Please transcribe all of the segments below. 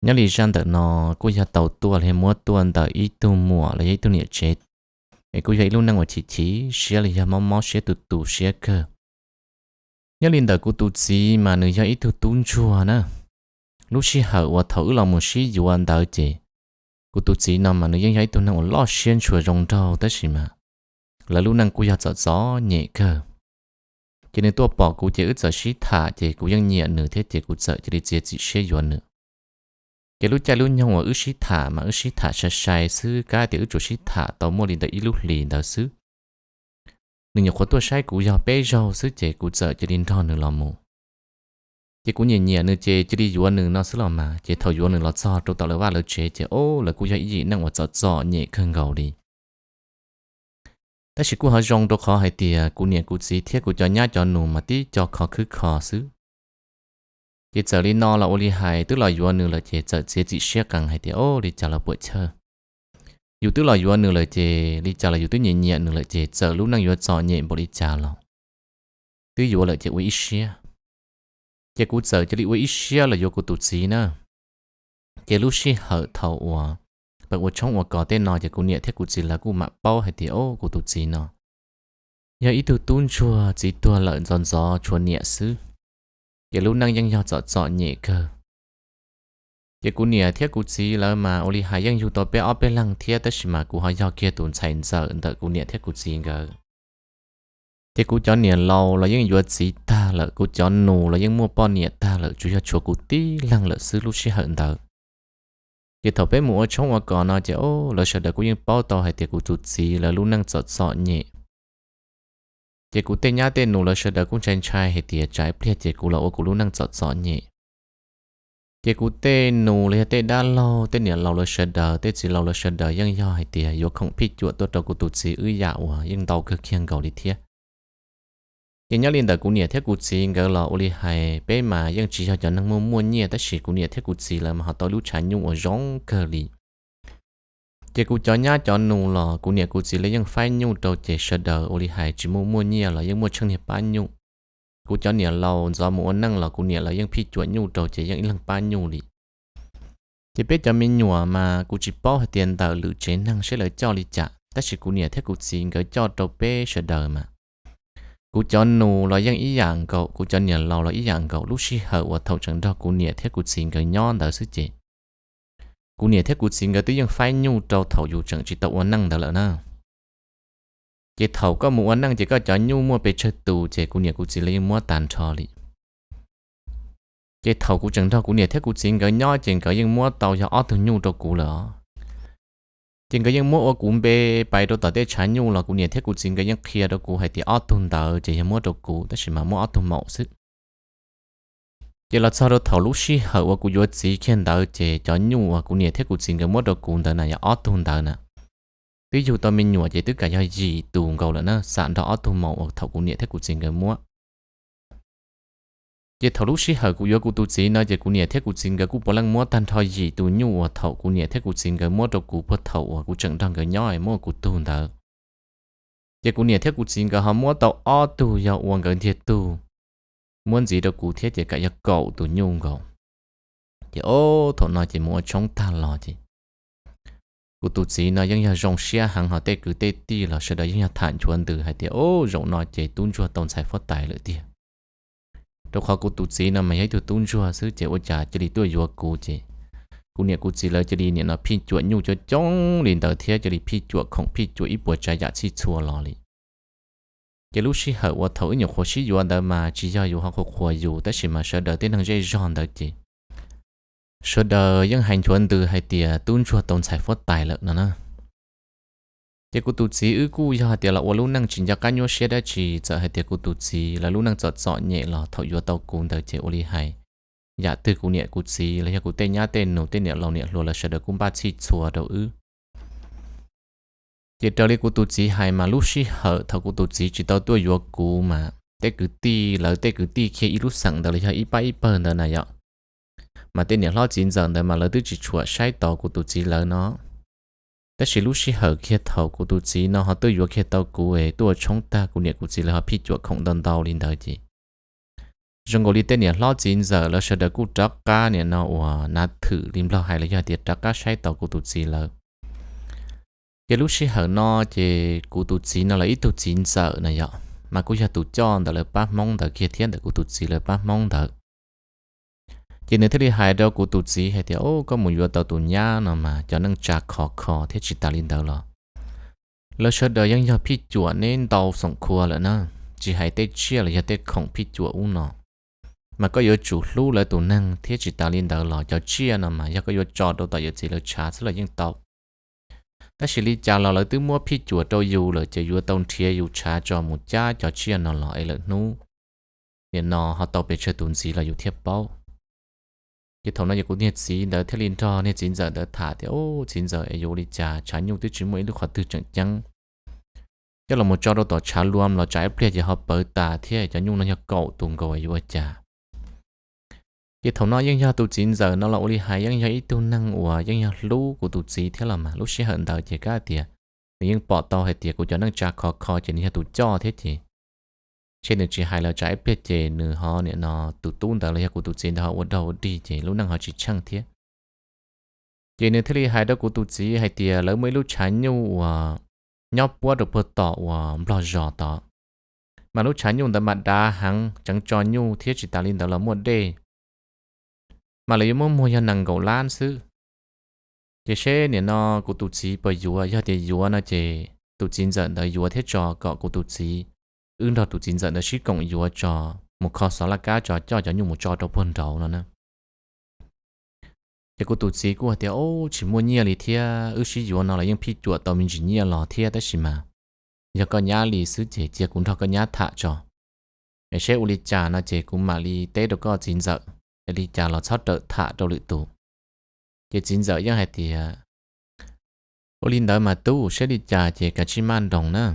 Nyob li zaj ntawm no kuj yog tau tuaj los yog muab tuaj ntawm ib tug muam los yog ib tug niam tsev, es kuj yog ib lub neej uas chim chim siab los yog mob mob siab tu tu siab kawg. Nyob li ntawm kuv tus txiv mas nws yog ib tug tub ntsuag na. Lub sij hawm uas thaum wb los mus sib yuav ntawd ces kuv tus txiv no mas nws yeej yog ib tug neeg uas loj siab ntshua zoo nraug tab sis mas lawv lub neej kuj yog txom txom nyem kawg. Ces nws tuaj pom kuv ces wb txawm sib tham ces kuv yeej nyiam nws thiab ces kuv txawm cia li txiav txim siab yuav nws. Ces lub caij lub nyoog uas wb sib tham mas wb sib tham sai sai xwb, kab tias wb tsuas sib tham tau muaj li ntawm ib lub hlis ntawd xwb. Nws nyuam qhuav tuaj saib kuv yog peb zaug xwb ces kuv txawm cia li nrog nws los mus. Ces kuv nyiam nyiam nws ces cia li yuav nws no xwb los mas, ces thaum yuav nws los txog rau tom lawv vaj lawv tsev ces o, lawv kuj yog ib yim neeg uas txom txom nyem kawg nkaus li. Tab sis kuj ho zoo rau qhov hais tias kuv niam kuv txiv thiab kuv cov nyab cov nus mas tib co kho khwb kho xwb. Ces txawm li no los ua li hais twb los yuav nws lawm ces txawm txiav txim siab qees hais tias o, li cas los puam chawj. Yus twb los yuav nws lawm ces li cas los yus twb nyiam nyiam nws lawm ces txawm lub neej yuav txom nyem npaum li cas los twb yuav lawm ces ua ib siab. Ces kuv txawm cia li ua ib siab los yuav kuv tus txiv na. Ces lub sij hawm thaum uas peb ua tshoob ua kos tej no ces kuv niam thiab kuv txiv lawv kuj mam paub hais tias o, kuv tus txiv no yog ib tug tub ntsuag txiv tuag lawm ntxov ntxov tshuav niam xwb, ces lub neej yeej yog txom txom nyem kawg. Ces kuv niam thiab kuv txiv lawv mas ua li hais yeej yug tau peb ob peb leeg thiab tab sis mas kuv ho yog kiag tus ntxhais ntxawm ntawm kuv niam thiab kuv txiv nkawd. Ces kuv cov niam laus los yeej yuav txiv tag lawm, kuv cov nus los yeej muaj poj niam tag lawm, tsuas yog tshuav kuv tib leeg lawm xwb lub sij hawm ntawd. Ces thaum peb mus ua tshoob ua kos no ces o, lawv sawv daws kuj yeej paub tau hais tias kuv tus txiv lawv lub neej txom txom nyem. Ces kuv tej nyab tej nus lawv sawv daws kuj ntshai ntshai hais tias tsam ib pliag ces kuv los ua kuv lub neej txom txom nyem. Ces kuv tej nus los yog tej dab laug tej niam laus lawv sawv daws tej txiv laus lawv sawv daws yeej yog hais tias yuav khoom phij cuam tuaj rau kuv tus txiv wb yam uas yeej ntau kawg kiag nkaus li thiab. Ces nyob li ntawm kuv niam thiab kuv txiv nkawd los ua li hais peb mas yeej tsis yog cov neeg muaj muaj nyiaj tab sis kuv niam thiab kuv txiv lawv mas ho tau ib lub tshav nyuj uas zoo kawg li. Ces kuv cov nyab cov nus los kuv niam kuv txiv lawv yeej faib nyuj rau ces sawv daws ua li hais tsis muaj muaj nyiaj los yeej muaj tsheej niag pab nyuj. Kuv cov niam laus ntxov mus ua neej los kuv niam lawv yeej phij cuam nyuj rau ces yeej ib leeg pab nyuj li. Ces peb cov me nyuam mas kuv tsis paub hais tias ntawm lwm tsev neeg seb lawv coj li cas tab sis kuv niam thiab kuv txiv nkawd coj rau peb sawv daws mas kuv cov nus los yeej ib yam nkaus, kuv cov niam laus los ib yam nkaus. Lub sij hawm uas thaum tseem nrog kuv niam thiab kuv txiv nkawd nyob ntawd xwb ces kuv niam thiab kuv txiv nkawd twb yeej faib nyuj rau thaum yus tseem tsis tau ua neej ntawd lawm na. Ces thaum koj mus ua neej ces koj cov nyuj muaj pes tsawg tus ces kuv niam kuv txiv lawv yeej muab tag nrho li. Ces thaum kuv tseem nrog kuv niam thiab kuv txiv nkawd nyob ces nkawd yeej muab tau yog ob tug nyuj rau kuv lawm os. Ces nkawd yeej muab ua kuv npe pais rau tom tej tshav nyuj los kuv niam thiab kuv txiv nkawd yeej qhia rau kuv hais tias ob tug ntawd ces yog muab rau kuv tab sis mas muab ob tug maum xwb. Ces los txog rau thaum lub sij hawm uas kuv yuav txiv kiag ntawd ces cov nyuj uas kuv niam thiab kuv txiv nkawd muab rau kuv ntawd na yog ob tug ntawd na, twb yug tau me nyuam ces twb kam yog yim tus nkaus lawm na, xam nrog ob tug maum uas thaum kuv niam thiab kuv txiv nkawd muab. Ces thaum lub sij hawm kuv yuav kuv tus txiv no ces kuv niam thiab kuv txiv nkawd kuj puav leej muab tag nrho yim tus nyuj uas thaum kuv niam thiab kuv txiv nkawd muab rau kuv puag thaum uas kuv tseem nrog nkawd nyob muab kuv tug ntawd. Ces kuv niam thiab kuv txiv nkawd ho muab tau ob tug yog ua nkawd ntiag tug, muab ntxiv rau kuv thiab ces kam yog kaum tus nyuj nkaus. Ces o, thaum no ces mus ua tshoob tag los ces kuv tus txiv no yeej yog zoo siab heev ho tej kwv tej tij los sawv daws yeej yog tham nchuav ntws hais tias o, zaum no ces tub ntsuag tau ntxhais huab tais lawm tiag. Rau qhov kuv tus txiv no mas yog ib tug tub ntsuag xwb ces ua cas cia li tuaj yuav kuv ces kuv niam kuv txiv lawv cia li nim no phij cuam nyuj coob coob li ntawd thiab cia li phij cuam khoom phij cuam ib puas tsav yam txhij txhua los li. Ces lub sij hawm uas thaum wb nyuam qhuav sib yuav ntawd mas tsis yog yus ho qhuas qhuas yus tab sis mas sawv daws tej neeg zej zog ntawd ces sawv daws yeej hais nchuav ntws hais tias tub ntsuag tau ntxhais huab tais lawm no na. Ces kuv tus txiv wb kuj yog hais tias los ua lub neej tsis nco qab nyuaj siab dab tsi, txawm hais tias kuv tus txiv lawv lub neej txom txom nyem los thaum yuav tau kuv ntawd ces ua li hais yam twg kuv niam kuv txiv los yog kuv tej nyab tej nus tej niam laus niam hluas lawv sawv daws kuj npaj txhij txhua rau wb. Ces raws li kuv tus txiv hais mas lub sij hawm thaum kuv tus txiv tsis tau tuaj yuav kuv mas tej kwv tij lawv tej kwv tij kiag ib lub xeem ntawd los yog ib pab ib pawg ntawd na yom, mas tej niam hlob txiv ntxawm ntawd mas lawv twb tsis tshua saib taus kuv tus txiv lawv no. Tab sis lub sij hawm kiag thaum kuv tus txiv no ho tuaj yuav kiag tau kuv es tuaj ua tshoob tag kuv niam kuv txiv lawv ho phij cuam khoom ntau ntau li ntawd ces Zoo nkaus li tej niam hlob txiv ntxawm lawv sawv daws kuj rov qab nim no uas nav thwm li nplog hais los yog tias rov qab saib taus kuv tus txiv lawv. Ces lub sij hawm no ces kuv tus txiv no lawv ib tug txiv ntxawm na yom, mas kuj yog tus coj ntawm lawv pab Hmoob ntawd kiag thiab ntawm kuv tus txiv lawv pab Hmoob ntawd. Ces nws thiaj li hais rau kuv tus txiv hais tias, Au, koj mus yuav tau tus nyab no mas cov neej tsa khov kho thiab tsis tas li ntawd los lawv sawv daws yeej yog phij cuam neb ntau xoom khua lawm na, tsis hais tej tsiaj los yog tej khoom phij cuam ub no. Mas koj yuav tsum hlub lawv tus neeg thiab tsis tas li ntawd los cov tsiaj no mas yog koj yuav tso rau tom yawm txiv lawv tshav xwb los yeej tau. Tab sis li cas los lawv twb muab phij cuam rau yus lawm ces yuav tau nrhiav yus tshav tso mus cab cov tsiaj no los es lawm hnub nim no ho tau pes tsawg tus ntxiv los yus thiaj paub. Ces thaum no yog kuv niag txiv ntawd thiaj li nrog niag txiv ntxawm ntawd tham tias, Au, txiv ntxawm, es yuav ua li cas tshav nyuj twb tsis muaj ib lub qhov twg tseem ceeb, coj los mus tso rau tom tshav luam los tsam ib pliag ces ho pawv tas thiab cov nyuj no yog kaum tus nkaus es yuav ua cas? Ces thaum no yeej yog tus txiv ntxawm no los ua li hais yeej yog ib tug neeg uas yeej yog hlub kuv tus txiv thiab los mas lub sij hawm ntawd ces kab tias nws yeej pom tau hais tias kuv cov neej tsa khov kho ces nws yog tus coj thiab ces ntshe nws tsis hais los tsam ib pliag ces nws ho nim no tus tub ntawd los yog kuv tus txiv ntawd ho ua dog ua dig ces lub neej ho tsis tsheej thiab. Ces nws thiaj li hais rau kuv tus txiv hais tias lawv muaj ib lub tshav nyuj uas nyob puab rau puag tom uas nplog zos tod, mas lub tshav nyuj ntawd mas dav heev, tseev tso nyuj thiab tsis tas li ntawd los muaj dej, mas lawv yuav muab muag yog nees nkaum lab xwb. Ces seb nim no kuv tus txiv puas yuav, yog tias yuav no ces tus txiv ntxawm ntawd yuav thiab tso kom kuv tus txiv, wb nrog tus txiv ntxawm ntawd sib koom yuav tso mus kho xov laj kab tso coj cov nyuj mus tso rau puag nraud no na. Ces kuv tus txiv kuj hais tias, Au, tsis muaj nyiaj li thiab, wb sib yuav no los yeej phij cuam tau me ntsis nyiaj los thiab tab sis mas yog koj nyab li xwb ces cia kuv nrog koj nyab tham tso, es seb ua li cas no ces kuv mam li teb rau koj txiv ntxawm, es li cas los txhob rawm tham rau lwm tus. Ces txiv ntxawm yeej hais tias, Ua li ntawd mas tub, seb li cas ces kav tsij maj nroos na,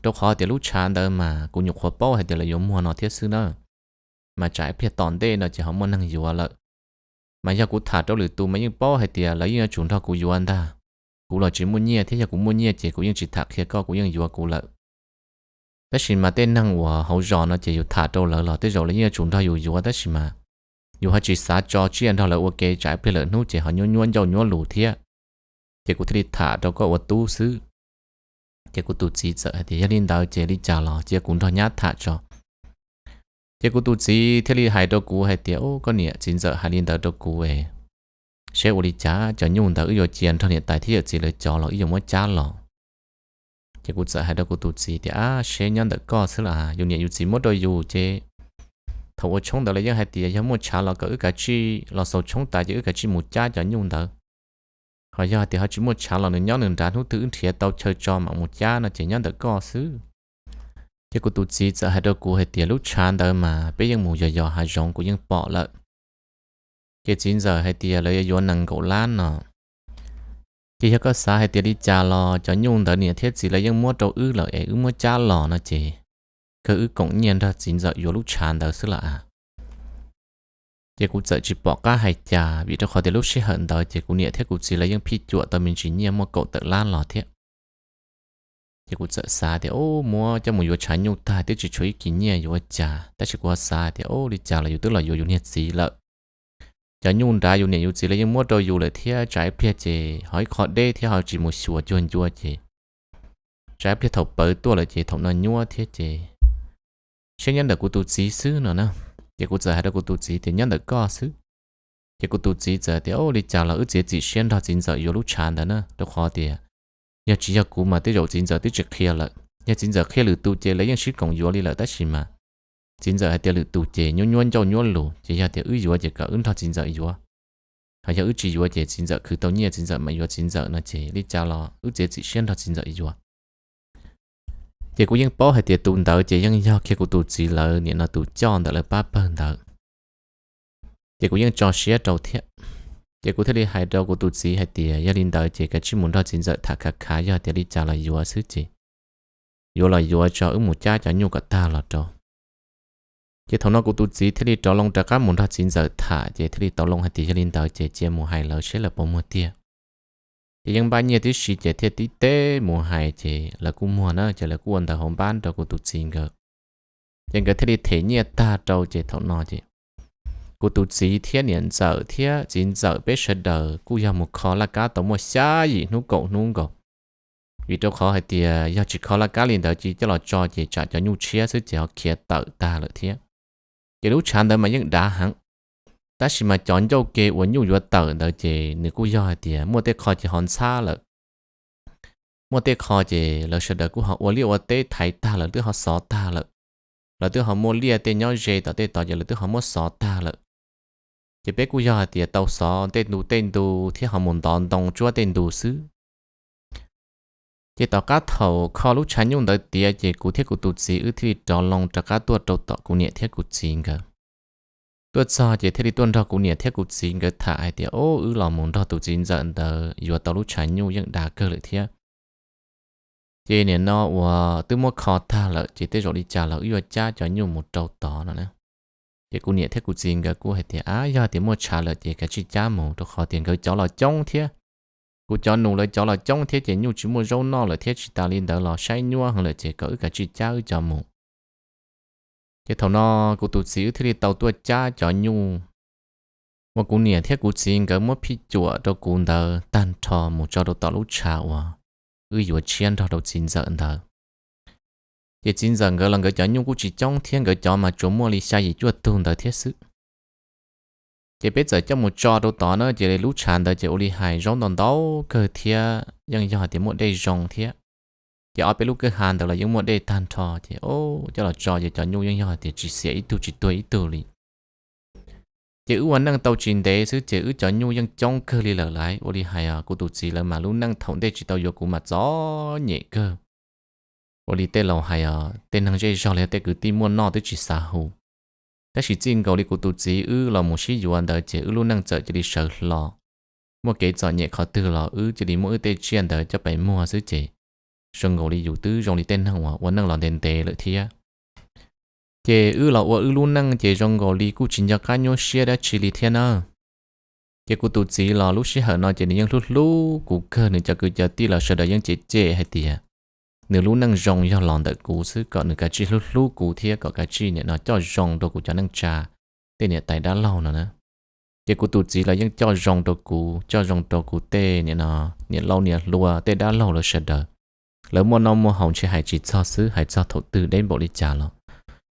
rau qhov tias lub tshav ntawd mas kuv nyuam qhuav paub hais tias lawv yuav muag no thiab xwb na, mas tsam ib pliag tom ntej no ces ho muaj neeg yuav lawm. Mas yog kuv tham rau lwm tus mas yeej paub hais tias lawv yeej yuav tsum nrog kuv yuav ntag. Kuv los tsis muaj nyiaj thiab yog kuv muaj nyiaj ces kuv yeej tsis tham qhia koj, kuv yeej yuav kuv lawm. Tab sis mas tej neeg uas hauv zos no ces yus tham rau lawv los tej zaum lawv yeej yuav tsum nrog yus yuav tab sis mas yus ho tsis xav tso tsiaj nrog lawv ua ke tsam ib pliag lawm hnub ces ho nyuab nyuab ncauj nyuab lus thiab. Ces kuv thiaj li tham rau koj ua tub xwb. Ces kuv tus txiv txawm hais tias, Yog li ntawd ces li cas los cia kuv nrog nyab tham tso. Ces kuv tus txiv thiaj li hais rau kuv hais tias, Au, koj niam, txiv ntxawm hais li ntawd rau kuv es seb ua li cas cov nyuj ntawd wb yuav cia nrog niam tais thiab yawm txiv lawv cov los wb yuav muab cab los. Ces kuv txawm hais rau kuv tus txiv tias, Ab, seb nyob ntawm koj xwb las, yus niam yus txiv muab rau yus ces thaum ua tshoob ntawd lawv yeej hais tias yog muaj tshav los kom wb kav tsij los xaus tshoob tas ces wb kav tsij mus cab cov nyuj ntawd. Ho yog tias ho tsis muaj tshav los nws nyob nws nrad, hnub twg wb nrhiav tau chaw tso mam mus cab no ces nyob ntawm koj xwb. Ces kuv tus txiv txawm hais rau kuv hais tias, Lub tshav ntawd mas peb yeej mus yos yos hav zoov kuv yeej pom lawm. Ces txiv ntxawm hais tias lawv yuav yuav nees nkaum lab no. Ces yog koj xav hais tias li cas los cov nyuj ntawd niam thiab txiv lawv yeej muab rau wb lawm es wb muab cab los no ces kawg wb koom nyiaj nrog txiv ntxawm yuav lub tshav ntawd xwb las. Ces kuv txawm tsis pom qab hais cas vim rau qhov tias lub sij hawm ntawd ces kuv niam thiab kuv txiv lawv yeej phij cuam tau me ntsis nyiaj muaj kaum tawm lab los thiab. Ces kuv txawm xav tias, Ub, muab coj mus yuav tshav nyuj tag twb tsis tshuav ib kis nyiaj yuav ua cas, tab sis kuv ho xav tias, Ub, li cas los yus twb los yuav yus niag txiv lawm. Cov nyuj nrad yus niam yus txiv lawv yeej muab rau yus lawm thiab, tsam ib pliag ces ho ib qho deb thiab ho tsis mus xyuas cuag ncua ces tsam ib pliag thaum pawv tuaj lawm ces thaum no nyuab thiab ces seb nyob ntawm kuv tus txiv xwb no na. Ces kuv txawm hais rau kuv tus txiv tias, Nyob ntawm koj xwb. Ces kuv tus txiv txawm tias, Ub, li cas los wb txiav txim siab nrog txiv ntxawm yuav lub tshav ntawd na, rau qhov tias yog tsis yog kuv mas tej zaum txiv ntxawm twb tsis qhia lawm. Yog txiv ntxawm qhia lwm tus ces lawv yeej sib koom yuav li lawm, tab sis mas txiv ntxawm hais tias lwm tus ces nyuab nyuab ncauj nyuab lus, ces yog tias wb yuav ces kom wb nrog txiv ntxawm yuav. Ho yog wb tsis yuav ces txiv ntxawm khwv tau nyiaj txiv ntxawm mam yuav txiv ntxawm no ces li cas los wb txiav txim siab nrog txiv ntxawm yuav. Ces kuv yeej paub hais tias tus ntawd ces yeej yog kiag kuv tus txiv lawv nim no tus coj ntawm lawv pab pawg ntawd. Ces kuv yeej tso siab rau thiab. Ces kuv thiaj li hais rau kuv tus txiv hais tias, Yog li ntawd ces kav tsij mus nrog txiv ntxawm tham khav khav, yog tias li cas los yuav xwb ces yuav los yuav tso, wb mus cab cov nyuj kom tag los rau. Ces thaum no kuv tus txiv thiaj li rov loo rov qab mus nrog txiv ntxawm tham, ces thiaj li tau loo hais tias, Yog li ntawd ces cia mus hais lawv seb lawv puas muag tiag. Ces yeej npaj nyiaj tib si ces thiaj tib teb mus hais, ces lawv kuj muag na, ces lawv kuj ua ntawv hauv npab rau kuv tus txiv nkawd. Ces nkawd thiaj li them nyiaj tag rau ces thaum no ces kuv tus txiv thiab niam ntxawm thiab txiv ntxawm peb sawv daws kuj yog mus kho laj kab tau muaj xya yim hnub kaum hnub nkaus. Vim rau qhov hais tias yog tsis kho laj kab li ntawd cia coj los tso ces tsam cov nyuj tshiab xwb ces ho khiav tawm tag lawm thiab. Ces lub tshav ntawd mas yeej dav heev, tab sis mas cov ncauj ke uas nyuj yuav tawm ntawd ces nws kuj yog hais tias muaj tej qho ces ho ntxhab lawm, muaj tej qho ces lawv sawv daws kuj ho ua liaj ua teb thaiv tag lawm twb ho xov tag lawm, lawv twb ho muaj liaj tej nyob ze tom tej tod ces lawv twb ho muab xov tag lawm. Ces peb kuj yog hais tias tau xov tej ntu tej ntu thiab ho mus ntov ntoo tsuab tej ntu xwb. Ces tom qab thaum kho lub tshav nyuj ntawd tiav ces kuv thiab kuv tus txiv wb thiaj li rov loo rov qab tuaj rau tom kuv niam thiab kuv txiv nkawd. Tuaj txog ces thiaj li tuaj nrog kuv niam thiab kuv txiv nkawd tham hais tias, Ob, wb los mus nrog tus txiv ntxawm ntawd yuav tau lub tshav nyuj yeej dav kawg lawm thiab. Ces nim no uas twb muab kho tag lawm ces tej zaum li cas los wb yuav cab cov nyuj mus rau tod no na. Ces kuv niam thiab kuv txiv nkawd kuj hais tias, Ab, yog tias muaj tshav lawm ces kav tsij cab mus, rau qhov tias nkawd cov los coob thiab, kuv cov nus lawv cov los coob thiab ces nyuj tsis muaj zaub noj lawm thiab tsis tas li ntawd los saib nyuab heev lawm ces kom wb kav tsij cab wb cov mus. Ces thaum no kuv tus txiv wb thiaj li tau tuaj cab cov nyuj uas kuv niam thiab kuv txiv nkawd muab phij cuam rau kuv ntawd tag nrho mus tso rau tom lub tshav uas wb yuav tshiab nrog rau txiv ntxawm ntawd. Ces txiv ntxawm nkawd los nkawd cov nyuj kuj tsis coob thiab, nkawd cov mas tsuas muaj li xya yim cuaj tug ntawd thiab xwb. Ces peb txawm coj mus tso rau tod na, ces lub tshav ntawd ces ua li hais zaub ntau ntau kawg thiab yeej yog hais tias muaj dej zoo thiab. Ces ob peb lub kwj ha ntawd los yeej muaj dej tag nrho, ces coj los tso ces cov nyuj yeej yog hais tias tsis xiam ib tug tsis tuag ib tug li. Ces wb ua neej tau tsis ntev xwb ces wb cov nyuj yeej coob kawg li lawm lauj. Ua li hais os, kuv tus txiv lawv mas lub neej thaum ntej tsis tau yuav kuv mas txom nyem kawg. Ua li tej laus hais os, tej neeg zej zog los yog tej kwv tij muaj noj twb tsis xav hu. Tab sis txij nkaus li kuv tus txiv wb los mus sib yuav ntawd ces wb lub neej txawm cia li sawv hlo. Muaj kev txom nyem qhov twg los wb cia li muab wb tej tsiaj ntawd coj pais muag xwb ces zoo nkaus li yus twb zoo li tej neeg uas ua neej los ntev ntev lawm thiab. Ces wb los ua wb lub neej ces zoo nkaus li kuj tsis nco qab nyuaj siab dab tsi li thiab na. Ces kuv tus txiv los lub sij hawm no ces nws yeej hlub hlub kuv kawg, nws cov kwv cov tij los sawv daws yeej cem cem hais tias nws lub neej zoo yog los ntawm kuv xwb, kom nws kav tsij hlub hlub kuv thiab kom kav tsij nim no coj zoo rau kuv cov neej tsa, tej niam tais dab laug no na. Ces kuv tus txiv los yeej coj zoo rau kuv, coj zoo rau kuv tej nim no niam laus niam hluas tej dab laug lawv sawv daws. Lawv muaj noj muaj haus ntshe hais tsis txog xwb, hais txog thaum twg deb npaum li cas los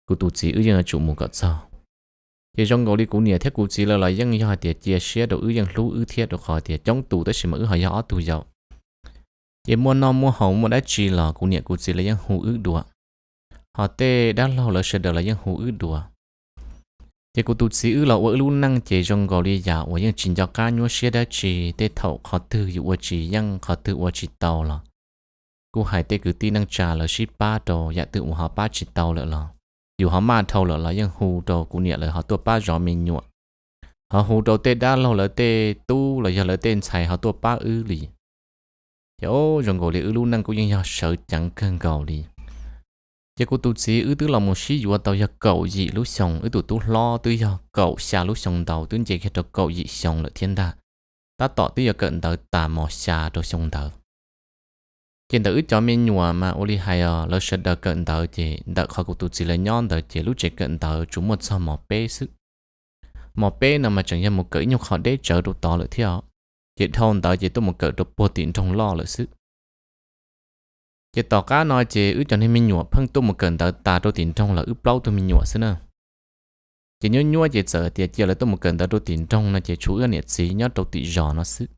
kuv tus txiv wb yeej yuav tsum mus kom txog. Ces zoo nkaus li kuv niam thiab kuv txiv lawv los yeej yog hais tias cia siab rau wb, yeej hlub wb thiab, rau qhov tias coob tus tab sis mas wb ho yog ob tug yau. Ces muaj noj muaj haus muaj dab tsi los kuv niam kuv txiv lawv yeej hu wb dua, ho tej dab laug lawv sawv daws los yeej hu wb dua. Ces kuv tus txiv wb los ua wb lub neej ces zoo nkaus li yam uas yeej tsis nco qab nyuaj siab dab tsi, tej thaum qhov twg yus ua tsis yeej, qhov twg ua tsis tau los kuj hais tej kwv tij neej tsa lawv sib pab rau, yam twg uas ho pab tsis tau lawm los yus ho maj dhau lawm los yeej hu rau kuv niam lawv ho tuaj pab zov me nyuam, ho hu rau tej dab laug lawv tej tub los yog lawv tej ntxhais ho tuaj pab wb li. Ces o, zoo nkaus li wb lub neej kuj yeej yog sawv ceev kawg nkaus li. Ces kuv tus txiv wb twb los mus sib yuav tau yog kaum yim lub xyoo, wb tus tub hlob twb yog kaum xya lub xyoo ntau, twb nce kiag rau kaum yim xyoo lawm thiab ntag. Tab tom twb yuav kawm ntawv tas mos xya rau xyoo ntawd. Ces ntawm wb cov me nyuam mas ua li hais os, lawv sawv daws kawm ntawv ces ntawm qhov kuv tus txiv lawv nyob ntawd ces lub tsev kawm ntawv tsuas muaj txog mos peb xwb. Mos peb no mas tseem yog mus kawm ib nyuag qhov deb tsawv rau tod lawm thiab os. Ces dhau ntawd ces tuaj mus kawm rau puag tim nroog loj lawm xwb. Ces tom qab no ces wb cov niag me nyuam pheej tuaj mus kawm ntawv tas rau tim nroog lawm wb plaub tug me nyuam xwb na. Ces nyuab nyuab ces txawm tias cia lawv tuaj mus kawm ntawv rau tim nroog no ces tshuav wb niam txiv nyob rau tim zos no xwb.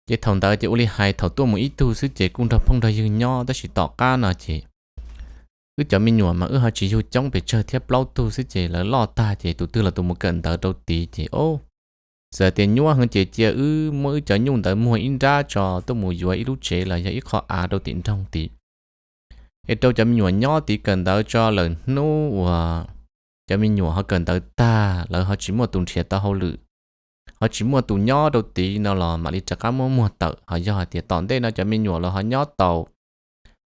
Ces thaum ntawd ces ua li hais thaum tuaj mus ib tug xwb ces kuj nrog phooj nrog ywg nyob, tab sis tom qab no ces wb cov me nyuam mas wb ho tsis yug coob pes tsawg thiab, plaub tug xwb ces lawv loj tag ces tus twg los tus mus kawm ntawv rau tid ces o, txawm tias nyuab heev ces cia wb muab wb cov nyuj ntawd muag ib nrab tso tuaj mus yuav ib lub tsev los yog ib qho av rau tim nroog tid, es rau cov me nyuam nyob tid kawm ntawv tso, lawm hnub uas cov me nyuam ho kawm ntawv tag lawv ho tsis muaj tus nrhiav tau hauj lwm, ho tsis muaj tus nyob rau tid no los mam li rov qab muab muag tawm. Ho yog hais tias tom ntej no cov me nyuam los ho nyob tau,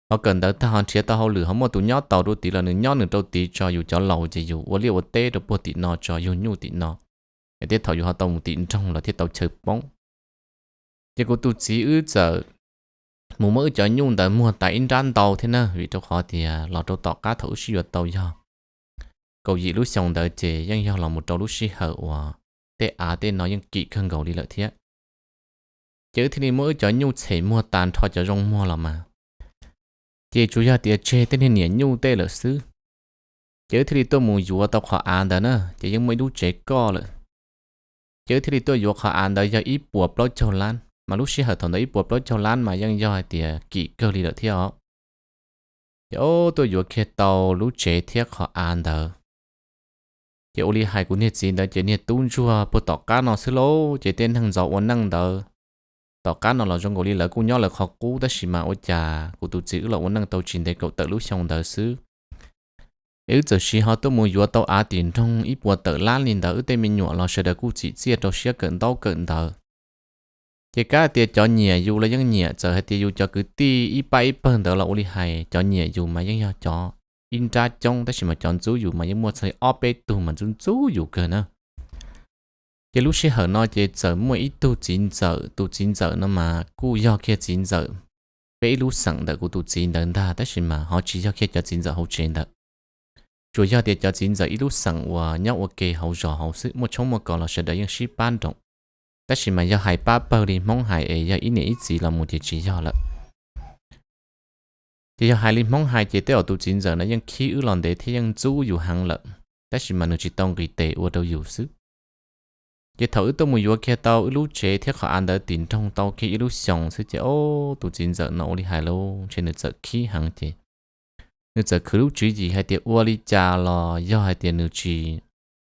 ho kawm ntawv tag ho nrhiav tau hauj lwm ho muaj tus nyob tau rau tid los nws nyob nws rau tid tso, yus cov laus ces yus ua liaj ua teb rau puag tim no tso, yug nyuj tim no, es tej thaum yus ho tau mus tim nroog los thiaj tau chaw poob. Ces kuv tus txiv wb txawm mus muab wb cov nyuj ntawd muag tas ib nrab ntau thiab na, vim rau qhov tias los rau tom qab thaum wb sib yuav tau yog kaum yim lub xyoo ntawd ces yeej yog los mus rau lub sij hawm uas tej av tej no yeej kim kawg nkaus li lawm thiab. Ces wb thiaj li muab wb cov nyuj txhem muag tas nrho cov zoo muag los mas, ces tsuas yog tias tseg tej niag niam nyuj tej lawm xwb. Ces wb thiaj li tuaj mus yuav tau qhov av ntawd na, ces yeej muaj ib lub tsev koj lawm. Ces wb thiaj li tuaj yuav qhov av ntawd yog ib puas plaub caug lab, mas lub sij hawm thaum ntawd ib puas plaub caug lab mas yeej yog hais tias kim kawg li lawm thiab os. Ces ob tuaj yuav kiag tau lub tsev thiab qhov av ntawd. Ces ua li hais kuv niag txiv ntawd ces niag tub ntsuag puag tom qab no xwb lauj, ces tej neeg ntxov ua neej ntawd tom qab no los zoo nkaus li lawv kuj nyob lawv qhov qub, tab sis mas ua cas kuv tus txiv wb los ua neej tau tsis ntev kaum tawm lub xyoo ntawd xwb, es wb txawm siv ho tuaj mus yuav tau av tim nroog ib puas tawm lab li ntawd, wb tej me nyuam los sawv daws kuj txim txiaj rau siab kawm ntaub kawm ntawv. Ces kav tias cov nyiam yus los yeej nyiam, txawm hais tias yus cov kwv tij ib pab ib pawg ntawd los ua li hais, cov nyiam yus mas yeej yog cov ib nrab coob, tab sis mas cov ntxub yus mas yeej muaj txog li ob peb tug mas ntxub ntxub yus kawg na. Ces lub sij hawm no ces txawm muaj ib tug txiv ntxawm, tus txiv ntxawm no mas kuj yog kiag txiv ntxawm peb ib lub xeem ntawm kuv tus txiv ntawd ntag, tab sis mas ho tsis yog kiag cov txiv ntxawm hauv tsev ntawd. Tsuas yog tias cov txiv ntxawm ib lub xeem uas nyob ua ke hauv zos hauv xwb, muaj tshoob muaj kos los sawv daws yeej sib pab nroos. Tab sis mas yog hais pab pawg li Hmoob hais es yog ib niam ib txiv los mus ces tsis yog lawm. Ces yog hais li Hmoob hais ces tej zaum tus txiv ntxawm no yeej khib wb los ntev thiab yeej ntxub yus heev lawm, tab sis mas nws tsis tau nqis tes ua rau yus xwb. Ces thaum wb tuaj mus yuav kiag tau wb lub tsev thiab qhov av ntawd tim nroog tau kiag ib lub xyoos xwb ces ob tus txiv ntxawm no ua li hais lauj, ntshe nws txawm khib heev ces nws txawm khwv lub tswv yim hais tias ua li cas los yog hais tias nws tsis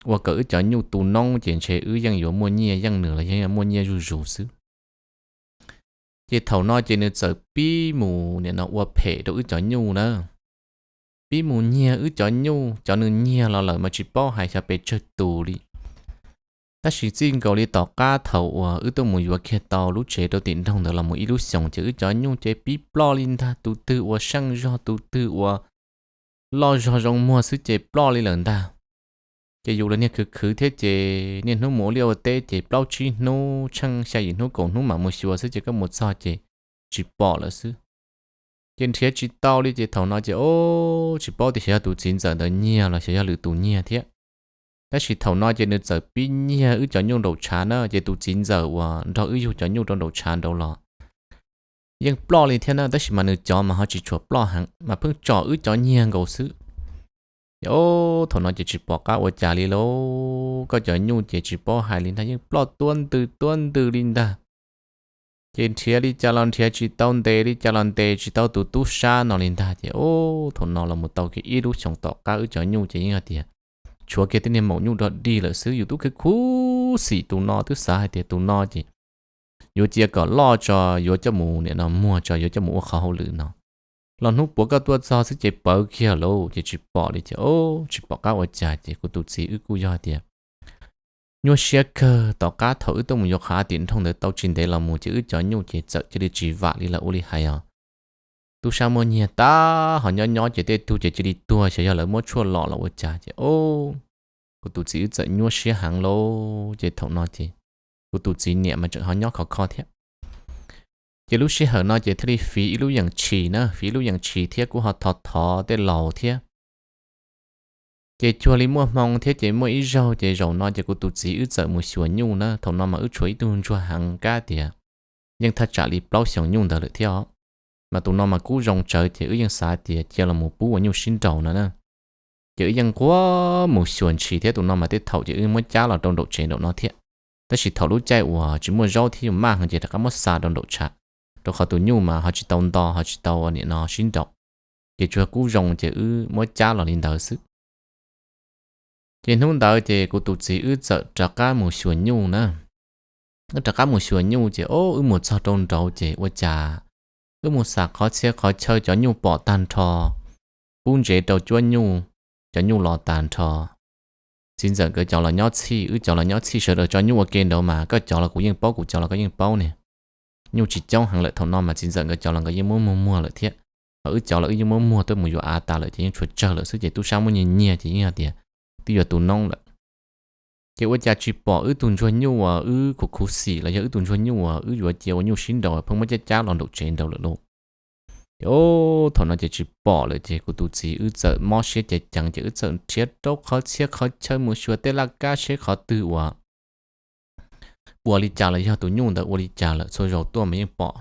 ua kom wb cov nyuj tu noob ces ntshe wb yeej yuav muaj nyiaj yeej nws los yeej muaj nyiaj zuj zus xwb. Ces thaum no ces nws txawm pib mus nim no ua phem rau wb cov nyuj na, pib mus nyiag wb cov nyuj, cov nws nyiag los lawm mas tsis paub hais xyov pes tsawg tus li. Tab sis txij nkaus li tom qab thaum uas wb tuaj mus yuav kiag tau lub tsev rau tim nroog ntawd los mus ib lub xyoos ces wb cov nyuj ces pib ploj li ntag, tus twg uas seej zog tus twg uas loj zog zoo muag xwb ces ploj li lawm ntag. Ces yus los niag khwv khwv thiab ces niaj hnub mus ua liaj ua teb ces plaub tsib hnub tsheej xya yim hnub kaum hnub mam mus xyuas xwb ces koj mus txog ces tsis pom lawm xwb. Ces nrhiav tsis tau li ces thaum no ces ob tsis paub tias xyov yog tus txiv ntxawm ntawd nyiag los xyov yog lwm tus nyiag thiab. Tab sis thaum no ces nws txawm pib nyiag wb cov nyuj nraum tshav na, ces tus txiv ntxawm uas nrog wb yug cov nyuj rau nraum tshav nraud los yeej ploj li thiab na, tab sis mas nws cov mas ho tsis tshua ploj heev mas pheej tsom wb cov nyiag nkaus xwb. Ces ob thaum no ces tsis pom qab ua cas li lauj, koj cov nyuj ces tsis paub hais li ntag, yeej ploj tuab ntwg tuab ntwg li ntag. Ces nrhiav li cas los nrhiav tsis tau, ntes li cas los ntes tsis tau tus tub sab no li ntag. Ces ob thaum no los mus tau kiag ib lub xyoos tom qab wb cov nyuj ces yeej tias tshuav kiag tej niag maum nyuj dog dig lawm xwb, yus twb khwv khuv xim tus no, twb xav hais tias tus no ces yuav cia kom loj tso yuav coj mus nim no muag tso yuav coj mus ua qhov hauj lwm no, los hnub puav koj tuaj txog xwb ces pawv kiag lauj, ces tsis pom li ces ob tsis pom qab ua cas ces kuv tus txiv wb kuj yog tias nyuaj siab kawg. Tom qab thaum wb tuaj mus yuav qhov av tim nroog ntawd tau tsis ntev los mus ces wb cov nyuj ces txawm cia li tsis vam li lawm ua li hais os. Tub sab muab nyiag tag ho nyob nyob ces tej tug ces cia li tuag xyov yog lawv muab tshuaj lom los ua cas ces ob kuv tus txiv wb txawm nyuaj siab heev lauj. Ces thaum no ces kuv tus txiv niam mas tseem ho nyob khov kho thiab. Ces lub sij hawm no ces thiaj li fiv ib lub yeem tshis na, fiv ib lub yeem tshis thiab kuj ho thov thov tej laus thiab. Ces cuag li muaj hmoo thiab ces muaj ib zaug ces zaum no ces kuv tus txiv wb txawm mus xyuas nyuj na, thaum no mas wb tshuav ib tug ntsuag heev kab tias yeej thaj tsam li plaub xyoos nyuj ntawd lawm thiab os. Mas tus no mas kub zoo tsawv ces wb yeej xav tias cia los mus pub ua nyuj sib nraus no na. Ces wb yeej nquag mus xyuas ntshis thiab tus no mas tej thaum ces wb muab cab los rau nraum tsev nraum no thiab. Tab sis thaum lub caij uas tsis muaj zaub thiab yus maj heev ces rov qab muab xa rau nraum tshav, rau qhov tus nyuj mas ho tsis tau nto ho tsis tau nim no sib nraus, ces tsuas kub zoo ces wb muab cab los li ntawd xwb. Ces hnub ntawd ces kuv tus txiv wb txawm rov qab mus xyuas nyuj na. Wb rov qab mus xyuas nyuj ces o wb mus txog rau nraud ces ua cas wb mus xam qhov txhia qhov chaw cov nyuj pom tag nrho, kub ntsev rau cuab nyuj, cov nyuj los tag nrho. Txiv ntxawm nkawd cov los nyob txhij, wb cov los nyob txhij, sawv daws tso nyuj ua ke nraud mas koj cov los kuv yeej paub, kuv cov los koj yeej paub ne. Nyuj tsis coob heev lawm, thaum no mas txiv ntxawm nkawd cov los nkawd yeej muab muag muag lawm thiab, ho wb cov los wb yeej muab muag tuaj mus yuav av tas lawm ces yeej tshuav tsawg lawm xwb ces tub sab muab nyiag nyiag ces yeej tias twb yuav tu noob lawm. Ces ua cas tsis pom wb tus ntsuag nyuj uas wb khuv khuv xim los yog wb tus ntsuag nyuj uas wb yuav cia ua nyuj sib nraus pheej muab cab cab los nraum tsev nraud lawm lauj. Ces thaum no ces tsis pom lawm ces kuv tus txiv wb txawm mob siab ceev ceev ces wb txawm nrhiav rau qhov txhia qhov chaw mus xyuas tej laj kab seb qhov twg uas ua li cas los yog tus nyuj ntawd ua li cas lawm, txhua zaus tuaj mas yeej pom.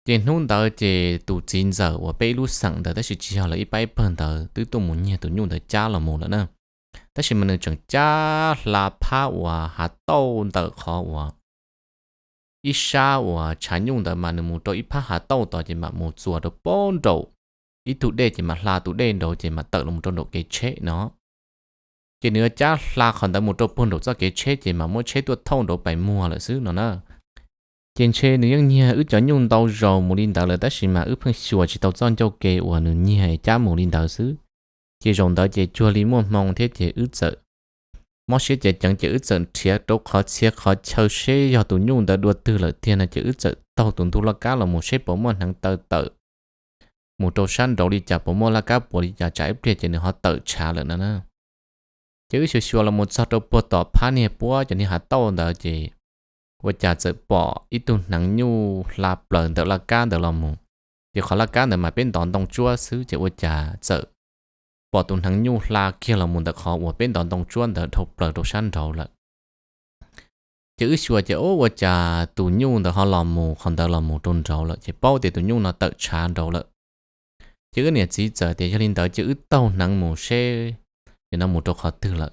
Ces hnub ntawd ces tus txiv ntxawm uas peb ib lub xeem ntawd tab sis tsis yog lawv ib pab ib pawg ntawd twb tuaj mus nyiag tus nyuj ntawd cab los mus lawm na. Tab sis mas nws tseem cab hla phab uas hav tauj ntawm qhov uas ib sab uas tshav nyuj ntawd mas nws mus rau ib phab hav tauj tod ces mam mus txuas rau pem nraum ib tug dej ces mam hla tus dej nraud ces mam tawm los rau nraum kev tsheb no. Ces nws yuav cab hla qhov ntawd mus rau puag nraum txoj kev tsheb ces mam muab tsheb tuaj thauj nraud pais muag lawm xwb no na. Ces ntshe nws yeej nyiag wb cov nyuj ntau zaus mus li ntawd lawm tab sis mas wb pheej xyuas tsis tau txoj ncauj ke uas nws nyiag cab mus li ntawd xwb. Ces zaum ntawd ces cuag li muaj hmoo thiab ces wb txawm mob siab ceev ceev ces wb txawm nrhiav rau qhov txhia qhov chaw seb yog tus nyuj ntawd dua twg lawm tiag no ces wb txawm taug tus ntug laj kab los mus seb puas muaj hneev taw tawm mus rau sab nraud li cas, puas muaj laj kab puas li cas, tsam ib pliag ces nws ho tawm tshav lawm no na. Ces wb xyuas xyuas los mus txog rau puag tom phab niag puab cov niag hav tauj ntawd ces ua cas txawm pom ib tug hneev nyuj hla plaws ntawm laj kab ntawd los mus. Ces qhov laj kab ntawd mas peb ntov ntoo tsuab xwb ces ua cas txawm pom tus hneev nyuj hla kiag los mus ntawm qhov uas peb ntov ntoo tsuab ntawd dhau plaws rau sab nraud lawm. Ces wb xyuas ces ua cas tus nyuj ntawd ho los mus qhov ntawd los mus rau nraud lawm ces paub tias tus nyuj no tawm tshav nraud lawm. Ces wb niam txiv txawm tias yog li ntawd ces wb taug hneev mus seb nim no mus rau qhov twg lawm.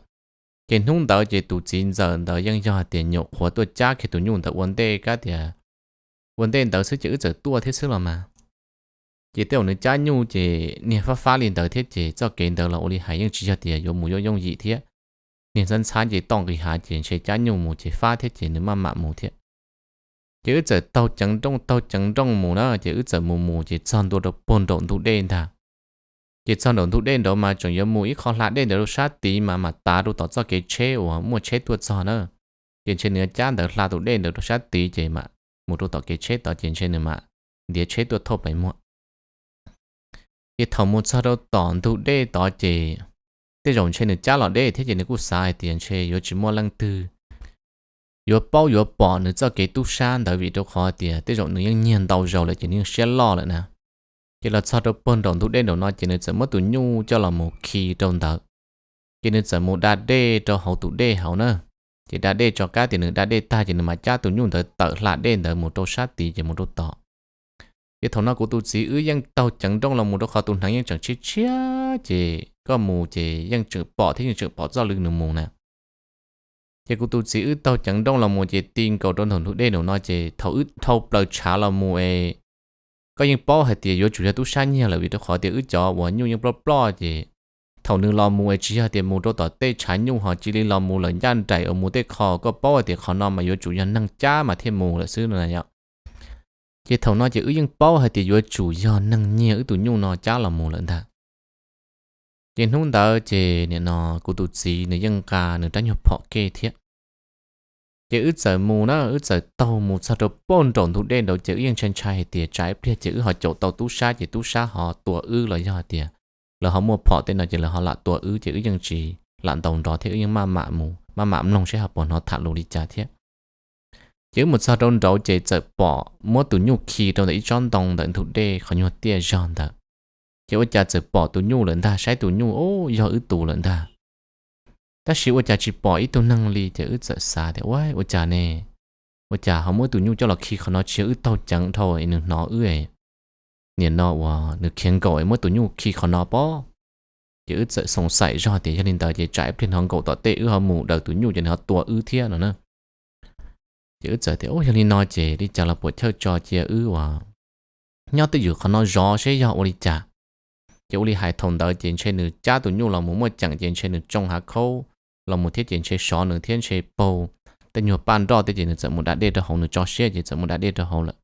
Ces hnub ntawd ces tus txiv ntxawm ntawd yeej yog hais tias nyuam qhuav tuaj cab kiag tus nyuj ntawd ua ntej kab tias ua ntej ntawd xwb ces wb txawm tuaj thiab xwb los mas. Ces tej zaum nws cab nyuj ces niag fab fab li ntawd thiab ces txoj kev ntawd los ua li hais yeej tsis yog tias yuav mus yooj yooj yim thiab. Niag ntxhab ntxhab ces toj nqis hav ces ntshe cab nyuj mus ces fab thiab ces nws maj mam mus thiab. Ces wb txawm taug ceev nrooj taug ceev nrooj mus na ces wb txawm mus mus ces txog ntua rau puag nraum ntug dej ntag. Ces txog nraum ntug dej nraud mas tseem yuav mus ib qho hla dej ntawd rau sab tid mas mam tav rau tom txoj kev tsheb uas muaj tsheb tuaj txog na. Ces ntshe nws cab ntawd hla tus dej ntawd rau sab tid ces mam mus rau tom kev tsheb tod ces ntshe nws mam ntiav tsheb tuaj thauj pais muag. Ces thaum mus txog rau tom ntug dej tod ces tej zaum ntshe nws cab los deb thiab ces nws kuj xav hais tias ntshe yuav tsis muaj leej twg yuav paub yuav pom nws txoj kev tub sab ntawd vim rau qhov tias tej zaum nws yeej nyiag ntau zaus lawm ces nws yeej siab loj lawm na. Ces los txog rau puag nraum ntug dej nraum no ces nws txawm muab tus nyuj coj los mus khi rau ntawd. Ces nws txawm mus da dej rau hauv tus dej hauv na. Ces da dej tso kab tias nws da dej tag ces nws mam cab tus nyuj ntawd tawm hla dej ntawd mus rau sab tid ces mus rau tod. Ces thaum no kuv tus txiv wb yeej taug ceev nrooj los mus rau qhov tus hneev yeej tseem tshiab tshiab ces koj mus ces yeej tseem pom thiab yeej tseem pom txoj lw nws mus na. Ces kuv tus txiv wb taug ceev nrooj los mus ces ti nkaus rau ntawm ntug dej nraum no ces thaum wb dhau plaws tshav los mus es koj yeej paub hais tias yuav tsum yog tub sab nyiag lawm vim rau qhov tias wb cov uas nyuj yeej ploj ploj ces thaum nws los mus es tsis yog tias mus rau tom tej tshav nyuj ho cia li los mus lawm ncaj nraim uas mus tej qho koj paub hais tias qhov no mas yuav tsum yog neeg cab mas thiaj mus lawm xwb no na yom. Ces thaum no ces wb yeej paub hais tias yuav tsum yog neeg nyiag wb tus nyuj no cab los mus lawm ntag. Ces hnub ntawd ces nim no kuv tus txiv nws yeej nqa nws rab nyuag phom kej thiab. Ces wb txawm mus na, wb txawm taug mus txog rau puag nraum ntug dej nraud ces wb yeej ntshai ntshai hais tias tsam ib pliag ces wb ho caum tau tub sab ces tub sab ho tua wb los yog hais tias lawv ho muaj phom tej no ces lawv ho lam tua wb ces wb yeej tsis lam ntaus nrov thiab wb yeej maj mam mus maj mam mloog seb ho puas hnov tham lus li cas thiab. Ces wb mus txog rau nraud ces txawm pom muab tus nyuj khi rau ntawm ib tsob ntoo ntawm ntug dej qhov nyuag tiaj zog ntawd. Ces ua cas txawm pom tus nyuj lawm ntag, saib tus nyuj ub yog wb tus lawm ntag. Tab sis ua cas tsis pom ib tug neeg li ces wb txawm xav tias ua ua cas ne, ua cas ho muab tus nyuj coj los khi qhov no, tsis yog wb taug ceev dhau es nws hnov wb es nim no uas nws khiav nkaum es muab tus nyuj khi qhov no pob. Ces wb txawm xoom xaim zog tias yog li ntawd ces tsam ib pliag hnov nkaum tom tej wb ho mus daws tus nyuj ces nws ho tua wb thiab no na. Ces wb txawm tias ub yog li no ces li cas los puam chawj tso cia wb uas nyob twj ywm qhov no zov seb yog ua li cas. Ces ua li hais thaum ntawd ces ntshe nws cab tus nyuj los mus muaj ceem ces ntshe nws tsoo hav khaub los mus thiab ces ntshe sov nws thiab ntshe paug tej nyuag paj nroj thiab ces nws txawm mus da dej rau hauv, nws tso siab ces txawm mus da dej rau hauv lawm.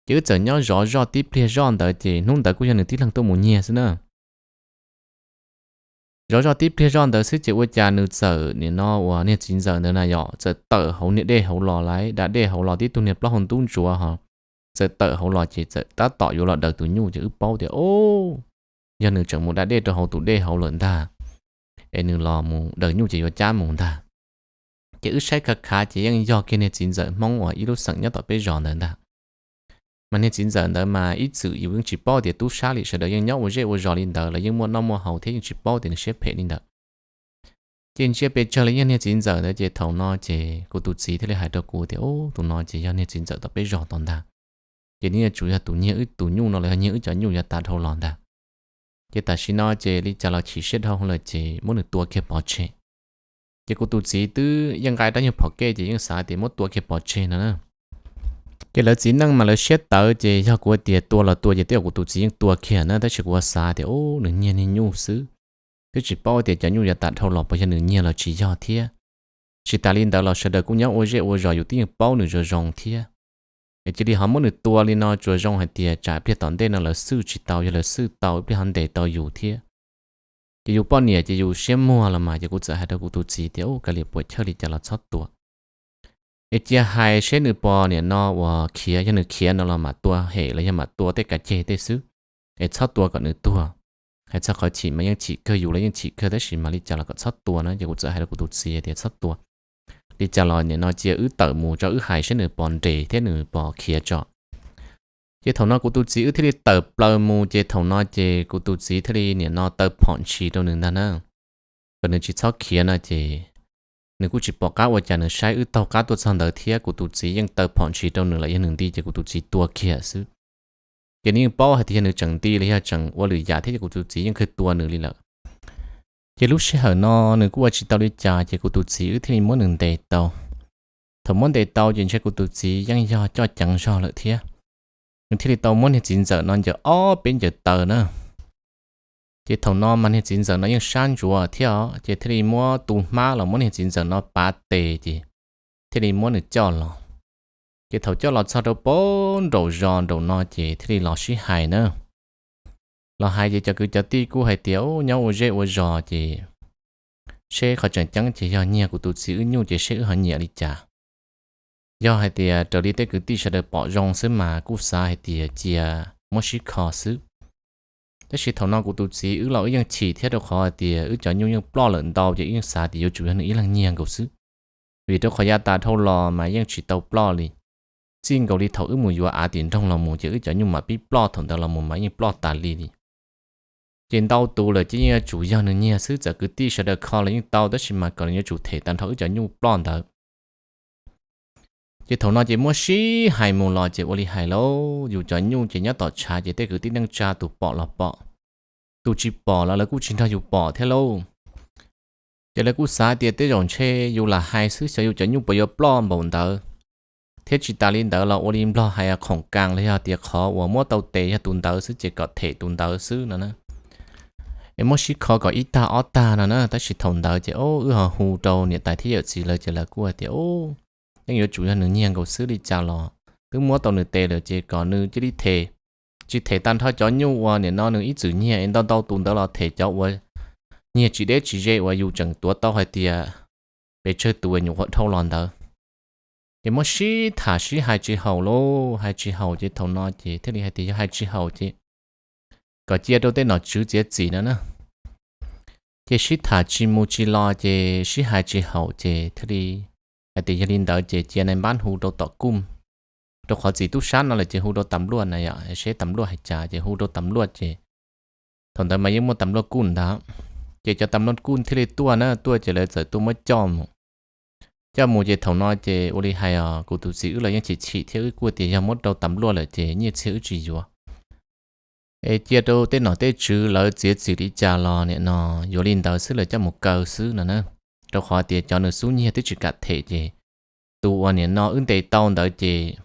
Ces wb txawm nyob zov zoj tib pliag zoj ntawd ces hnub ntawd kuj yog nws tib leeg tuaj mus nyiag xwb na. Zov zoj tib pliag zoj ntawd xwb ces ua cas nws txawm nim no uas niag txiv ntxawm ntawd na yom txawm tawm hauv niag dej hauv los lawm, da dej hauv los tib tug niag plaub hau ntub ntsuav ho txawm tawm hauv los ces txawm tab tom yuav los daws tus nyuj ces wb paub tias o, yog nws tseem mus da dej rau hauv tus dej hauv lawm ntag, es nws los mus daws nyuj ces yuav cab mus ntag. Ces wb saib khav khav ces yeej yog kiag niag txiv ntxawm Hmoob uas ib lub xeem nyob tom peb zos ntawd ntag. Mas niag txiv ntxawm ntawd mas ib txwm yus yeej tsis paub tias tub sab li, sawv daws yeej nyob ua zej ua zos li ntawd, lawv yeej muaj noj muaj haus thiab yeej tsis paub tias nws siab phem li ntawd. Ces ntsia pes tsawg los yeej niag txiv ntxawm ntawd, ces thaum no ces kuv tus txiv thiaj li hais rau kuv tias, Ub, tus no ces yog niag txiv ntxawm tom peb zos tod ntag. Ces nws yuav tsum yog tus nyiag wb tus nyuj no los yog nyiag wb cov nyuj yav tas dhau los ntag. Ces tam sim no ces li cas los chim siab dhau lawm ces muab nws tua kiag pov tseg. Ces kuv tus txiv twb yeej nqa rab nyuag phom kej ces yeej xav tias muab tua kiag pov tseg no na. Ces lawv txiv neej mas lawv siab tawv, ces yog kuv tias tua los tua ces tej zaum kuv tus txiv yeej tua kiag na, tab sis kuv ua xav tias, Ub, nws nyiag niag nyuj xwb, twb tsis paub tias cov nyuj yav tas dhau los puas yog nws nyiag los tsis yog thiab. Tsis tas li ntawd los sawv daws kuj nyob ua zej ua zos, yus twb yeej paub nws zoo zoo thiab. Es cia li ho muab nws tua li no tsuas zoo hais tias tsam pliag tom ntej no lawv xwj tsis tau, yog lawv xwj tau ib pliag ho ntes tau yus thiab. Ces yus poj niam ces yus siab muag los mas, ces kuv txawm hais rau kuv tus txiv tias, Ub, kav liam, puas chawj li cas los txhob tua. Es cia hais seb nws puas niam no uas khiav, yog nws khiav no los mam tua hem los yog mam tua tej kav ceg tej xwb, es txhob tua kom nws tuag. Hais txog qhov chim mas yeej chim kawg, yus los yeej chim kawg, tab sis mam li cas los kom txhob tua na. Ces kuv txawm hais rau kuv tus txiv tias txhob tua, li cas los niam no cia wb tawm mus tso, wb hais seb nws puas nres thiab nws puas khiav tso. Ces thaum no kuv tus txiv wb thiaj li tawm plaws mus, ces thaum no ces kuv tus txiv thiaj li niam no taw phom ntshis rau nws ntag na, kom nws tsis txhob khiav no ces nws kuj tsis pom qab ua cas, nws saib wb taug qab tuaj txog ntawd thiab, kuv tus txiv yeej taw phom ntshis rau nws lawm, yog nws nti ces kuv tus txiv tua kiag xwb. Ces nws yeej paub hais tias yog nws tseem nti los yog tseem ua lwm yam thiab ces kuv tus txiv yeej kawg tua nws li lawm. Ces lub sij hawm no nws kuj ua tsis tau li cas, ces kuv tus txiv wb thiaj li muab nws ntes tau. Thaum muab ntes tau ces ntshe kuv tus txiv yeej yog coj ceev zog lawm thiab, nws thiaj li tau muab niag txiv ntxawm no ncaws ob peb ncaws taw na. Ces thaum no mas niag txiv ntxawm no yeej sab ntsuav thiab os, ces thiaj li muab tu hmab los muab niag txiv ntxawm no pav tes ces thiaj li muab nws coj los. Ces thaum coj los txog rau pem nraum zos nraum no ces thiaj li los sib hais na. Los hais ces cov kwv cov tij kuj hais tias, Ub, nyob ua zej ua zos ces seb qhov tseem ceeb ces yog nyiag kuv tus txiv wb nyuj ces seb wb ho nyiam li cas. Yog hais tias raws li tej kwv tij sawv daws pom zoo xwb mas kuj xav hais tias cia muab sib kho xwb. Tab sis thaum no kuv tus txiv wb los wb yeej chim thiab, rau qhov hais tias wb cov nyuj yeej ploj lawm ntau ces wb yeej xav tias yuav tsum yog nws ib leeg nyiag nkaus xwb. Vim rau qhov yav tas dhau los mas yeej tsis tau ploj li. Txij nkaus li thaum wb mus yuav av tim nroog los mus ces wb cov nyuj mam pib ploj, thaum ntawd los mus mas yeej ploj tas li li. Ces ntau tus lawm ces yeej yuav tsum yog nws nyiag xwb, txawm kwv tij sawv daws kho los yeej tau, tab sis mas kom nws yuav tsum them tag nrho wb cov nyuj ploj ntawd. Ces thaum no ces muab sib hais mus los ces ua li hais lauj, yus cov nyuj ces nyob tom tshav ces tej kwv tij neej tsa tus pom los pom, tus tsis pom los lawv kuj tsis nrog yus pom thiab lauj. Ces lawv kuj xav tias tej zaum ntshe yus lam hais xwb, xyov yus cov nyuj puas yuav ploj npaum ntawd. Thiab tsis tas li ntawd los ua li Nplog hais khoom kas los yog tias qhov uas muab tau tes yog tus ntawd xwb ces kom them tus ntawd xwb no na. Es muab sib kho kom ib tag ob tag no na, tab sis thaum ntawd ces wb ho hu rau niam tais thiab yawm txiv lawv ces lawv kuj hais tias, Ub, yeej yuav tsum yog nws nyiag nkaus xwb li cas los twb muab tau nws tes lawm ces kom nws cia li them, tsis them tag nrho cov nyuj uas nim no nws ib txwm nyiag es ntau ntau tus ntawd los them cov uas nyiag tsis deb tsis ze uas yus tseem tuav tau hais tias pes tsawg tus nyuam qhuav dhau los ntawd. Ces muab sib tham sib hais tsis haum lauj, hais tsis haum ces thaum no ces thiaj li hais tias yog hais tsis haum ces kom cia rau tej nom tswv txiav txim no na. Ces sib tham tsis mus tsis los ces sib hais tsis haum ces thiaj li hais tias yog li ntawd ces cia nais npab hu rau tom kuj, rau qhov txim tub sab no lawm ces hu rau tas luaj na yom, seb tas luaj hais cas ces hu rau tas luaj ces thaum ntawd mas yeej muaj tas luaj kuj ntag. Ces cov tas luaj kuj thiaj li tuaj na, tuaj ces lawv txawm tuaj muab coj mus. Coj mus ces thaum no ces ua li hais os, kuv tus txiv wb los yeej chim chim thiab, wb kuj tias yog muab rau tas luaj lawm ces nyiaj txiag wb tsis yuav, es cia rau tej nom tej tswv lawv txiav txim li cas los nim no yuav li ntawd xwb, lawv coj mus kaw xwb no na. Rau qhov tias cov nws xub nyiag twb tsis kam them ces tus uas nim no wb ntes tau ntawd ces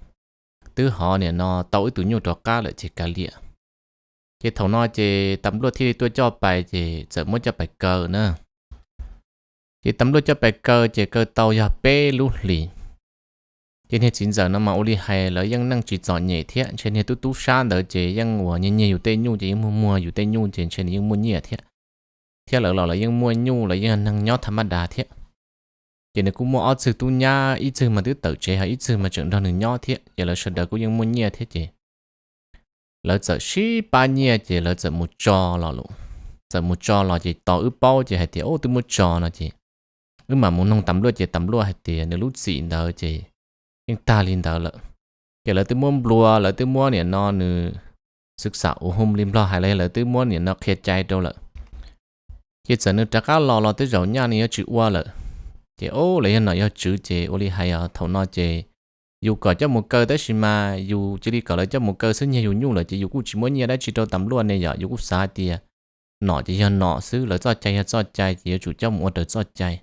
twb hov nim no tau wb tus nyuj rov qab lawm ces kav liam. Ces thaum no ces tas luaj thiaj li tuaj coj pais ces txawm muab coj pais kaw na. Ces tas luaj coj pais kaw ces kaw tau yog peb lub hlis. Ces niag txiv ntxawm no mas ua li hais lawv yeej neej tsis txom nyem thiab, ntshe niag tub tub sab ntawd ces yeej uas nyiag nyiag yus tej nyuj ces yeej muag muag yus tej nyuj ces ntshe nws yeej muaj nyiaj thiab. Thiab lawv los lawv yeej muaj nyuj, lawv yeej neeg nyob tham maj das thiab. Ces nws kuj muaj ob txwg tub nyab, ib txwg mas twb tawm tsev, ho ib txwg mas tseem nrog nws nyob thiab, ces lawv sawv daws kuj yeej muaj nyiaj thiab ces lawv txawm sib pab nyiaj ces lawv txawm mus tso los lawm. Txawm mus tso los ces tos wb paub ces hais tias, Ub, twb muab tso no ces wb mam mus noog tas luaj ces tas luaj hais tias nws lub txim ntawd ces yeej tag li ntawd lawm. Ces lawv twb muab nplua, lawv twb muab niam no nws xwb xam ua hum li Nplog hais los yog lawv twb muab niam no qhia cai rau lawm. Ces txawm nws rov qab los los tej zaum nyaj nws yuav tsis ua lawm. Ces o, lawv yog nom yog tswv ces ua li hais os, thaum no ces yus kom coj mus kaw tab sis mas yus cia li kom lawv coj mus kaw xwb, nyiag yus nyuj lawm ces yus kuj tsis muab nyiaj dab tsi rau tas luaj ne yom, yus kuj xav hais tias nom ces yog nom xwb, lawv txoj cai yog txoj cai ces yuav tsum coj mus ua raws txoj cai.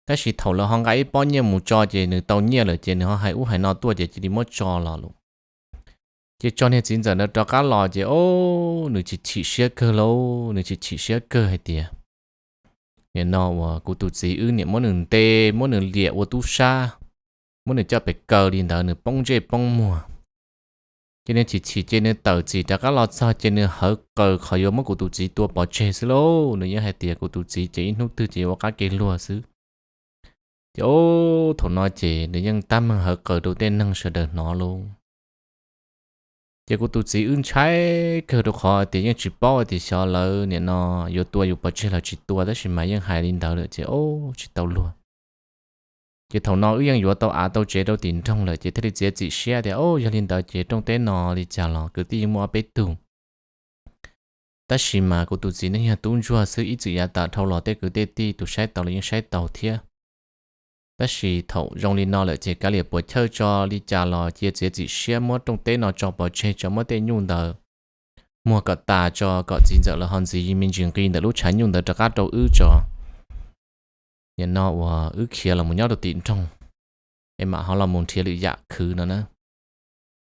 Tab sis thaum lawv ho nqa ib pob nyiaj mus tso ces nws tau nyiaj lawm ces nws ho hais ub hais no tuaj ces cia li muab tso los lawm. Ces tso niag txiv ntxawm ntawd rov qab los ces o, nws chim chim siab kawg lauj, nws chim chim siab kawg hais tias, nim no uas kuv tus txiv wb niam muab nws ntes, muab nws liam ua tub sab, muab nws coj pem kaw li ntawd nws poob ntsej poob muag. Ces nws chim chim ces nws tawm txim rov qab los txog ces nws hawv qaws qhov yuav muab kuv tus txiv tua pov tseg xwb lauj. Nws yeej hais tias kuv tus txiv ces ib hnub twg ces yuav ua qab kev luag xwb. Ces o, thaum no ces nws yeej tab meeg hawv qaws rau tej neeg sawv daws hnov lauj. Ces kuv tus txiv wb ntshai kawg rau qhov tias yeej tsis paub tias xyov lawv nim no yuav tua yus pov tseg los tsis tua, tab sis mas yeej hais li ntawd lawm ces o, tsis tau luag. Ces thaum no wb yeej yuav tau av tau tsev rau tim nroog lawm ces thiaj li txiav txim siab tias o, yog li ntawd ces rooj teb no li cas los kwv tij yeej muaj ob peb tug. Tab sis mas kuv tus txiv neej yog tub ntsuag xwb, ib txwm yav tas dhau los tej kwv tej tij tus saib taus los yeej saib taus thiab. Tab sis thaum zoo li no lawm ces kav liam puas chawj tso li cas los cia txiav txim siab muab rooj teb no tso pov tseg tso, muab tej nyuj ntawd muag kom tas tso kom txiv ntxawm lawv ho ntxiv me ntsis nqi ntawm lub tshav nyuj ntawd rov qab rau wb tso, nim no uas wb khiav los mus nyob rau tim nroog es mam ho los mus nrhiav lwm yam khwv no na.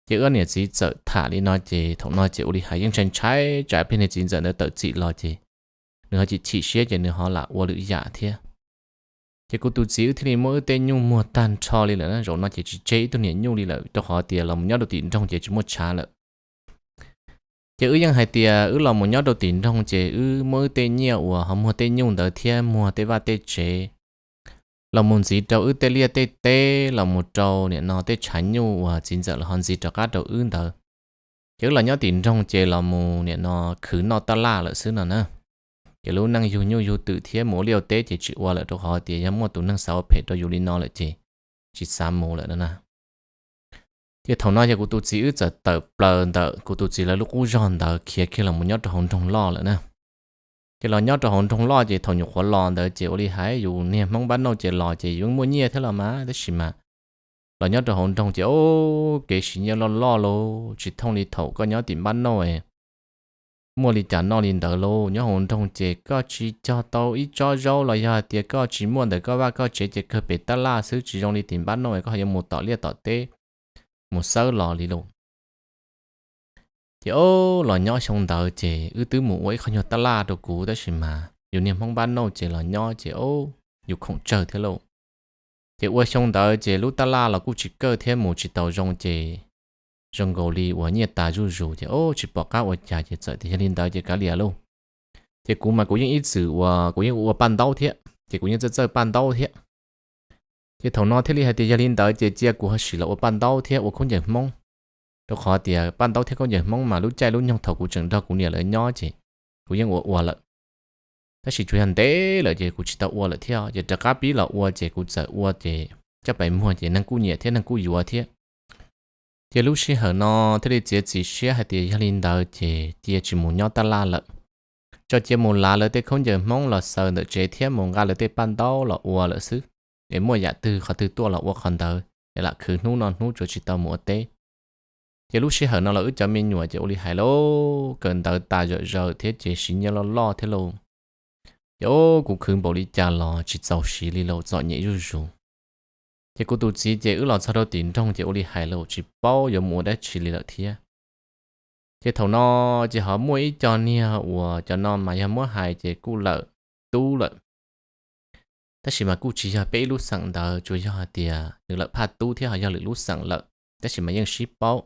Ces wb niam txiv txawm tham li no ces thaum no ces ua li hais yeej ntshai ntshai tsam pliag niag txiv ntxawm ntawd tawm txim los ces nws ho chim chim siab ces nws ho lam ua lwm yam thiab. Ces kuv tus txiv wb thiaj li muab wb tej nyuj muag tag nrho li lawm na, zaum no ces tsis tseg ib tug niam nyuj li lawm rau qhov tias los mus nyob rau tim nroog ces tsis muaj tshav lawm. Ces wb yeej hais tias wb los mus nyob rau tim nroog ces wb muab wb tej nyiaj uas ho muag tej nyuj ntawd thiab muag tej vaj tej tsev los mus ntxiv rau wb tej liaj tej teb, los mus rau nim no tej tshav nyuj uas txiv ntxawm los ho ntxiv rov qab rau wb ntawd. Ces wb los nyob tim nroog ces los mus nim no khwv noj taj laj lawm xwb no na. Ces lub neej yug nyuj yug twm thiab mus ua liaj ua teb ces tsis ua lawm rau qhov tias yog muaj tus neeg xav ua phem rau yus li no lawm ces tsis xav mus lawm no na. Ces thaum no ces kuv tus txiv wb txawm tawm plaws ntawm kuv tus txiv lawv lub qub zog ntawd khiav kiag los mus nyob rau hauv nroog loj lawm na. Ces los nyob rau hauv nroog loj ces thaum nyuam qhuav los ntawd ces ua li hais yus niag Hmoob npab nauj ces los ces yus muaj nyiaj thiab los mas, tab sis mas los nyob rau hauv nroog ces o, kev siv nyiaj loj loj lauj, tsis thooj li thaum koj nyob tim npab nauj muaj li cas noj li ntawd lauj. Nyob hauv nroog ces koj tsis cog tau ib tsob zaub los yog hais tias koj tsis muaj ntawm koj vaj koj tsev ces kawg pem taj laj xwb, tsis zoo li tim npab nauj koj yuav mus tom liaj tom teb mus xawb los li lauj. Ces o, los nyob xyoo ntawd ces wb twb mus ua ib qho nyuag taj laj rau kuv, tab sis mas yus niag Hmoob npab nauj ces los nyob ces o, yus khoom tsawg thiab lauj. Ces ua xyoo ntawd ces lub taj laj los kuj tsis kawj thiab mus tsis tau zoo ces zoo nkaus li uas nyiaj tas zuj zus ces o, tsis pom qab ua cas ces txawm tias yog li ntawd ces kav liam lauj. Ces kuv mas kuv yeej ib txwm uas kuv yeej ua paj ntaub thiab ces kuv yeej txawj txawj paj ntaub thiab. Ces thaum no thiaj li hais tias yog li ntawd ces cia kuv ho sim los ua paj ntaub thiab ua khaub ncaws Hmoob, rau qhov tias paj ntaub thiab khaub ncaws Hmoob mas lub caij lub nyoog thaum kuv tseem nrog kuv niam lawv nyob ces kuv yeej ua ua lawm. Tab sis tsuas yog ntev lawm ces kuv tsis tau ua lawm thiab, ces rov qab pib los ua ces kuv txawm ua ces coj pais muag ces neeg kuj nyiam thiab neeg kuj yuav thiab. Ces lub sij hawm no thiaj li txiav txim siab hais tias yog li ntawd ces cia tsis mus nyob taj laj lawm, tso cia mus lav lawv tej khaub ncaws Hmoob los xaws ntawm tsev thiab mus nqa lawv tej paj ntaub los ua lawm xwb, es muaj yam twg qhov twg tuaj los ua qhov ntawd, es lam khwv hnub no hnub tsuav tsis tau mus ua teb. Ces lub sij hawm no los wb cov me nyuam ces ua li hais lauj, kawm ntawv tas zom zaws thiab ces siv nyiaj loj loj thiab lauj. Ces o, kuv khwv npaum li cas los tsis txaus siv li lauj, txom nyem zuj zus. Ces kuv tus txiv ces wb los txog rau tim nroog ces ua li hais lauj, tsis paub yuav mus ua dab tsi li lawm thiab. Ces thaum no ces ho muaj ib co niag uas cov no mas yog muab hais ces kuj lawm tub lawm, tab sis mas kuj tsis yog peb ib lub xeem ntawd, tsuas yog hais tias nws lawm phaj tub thiab ho yog lwm lub xeem lawm, tab sis mas yeej sib paub.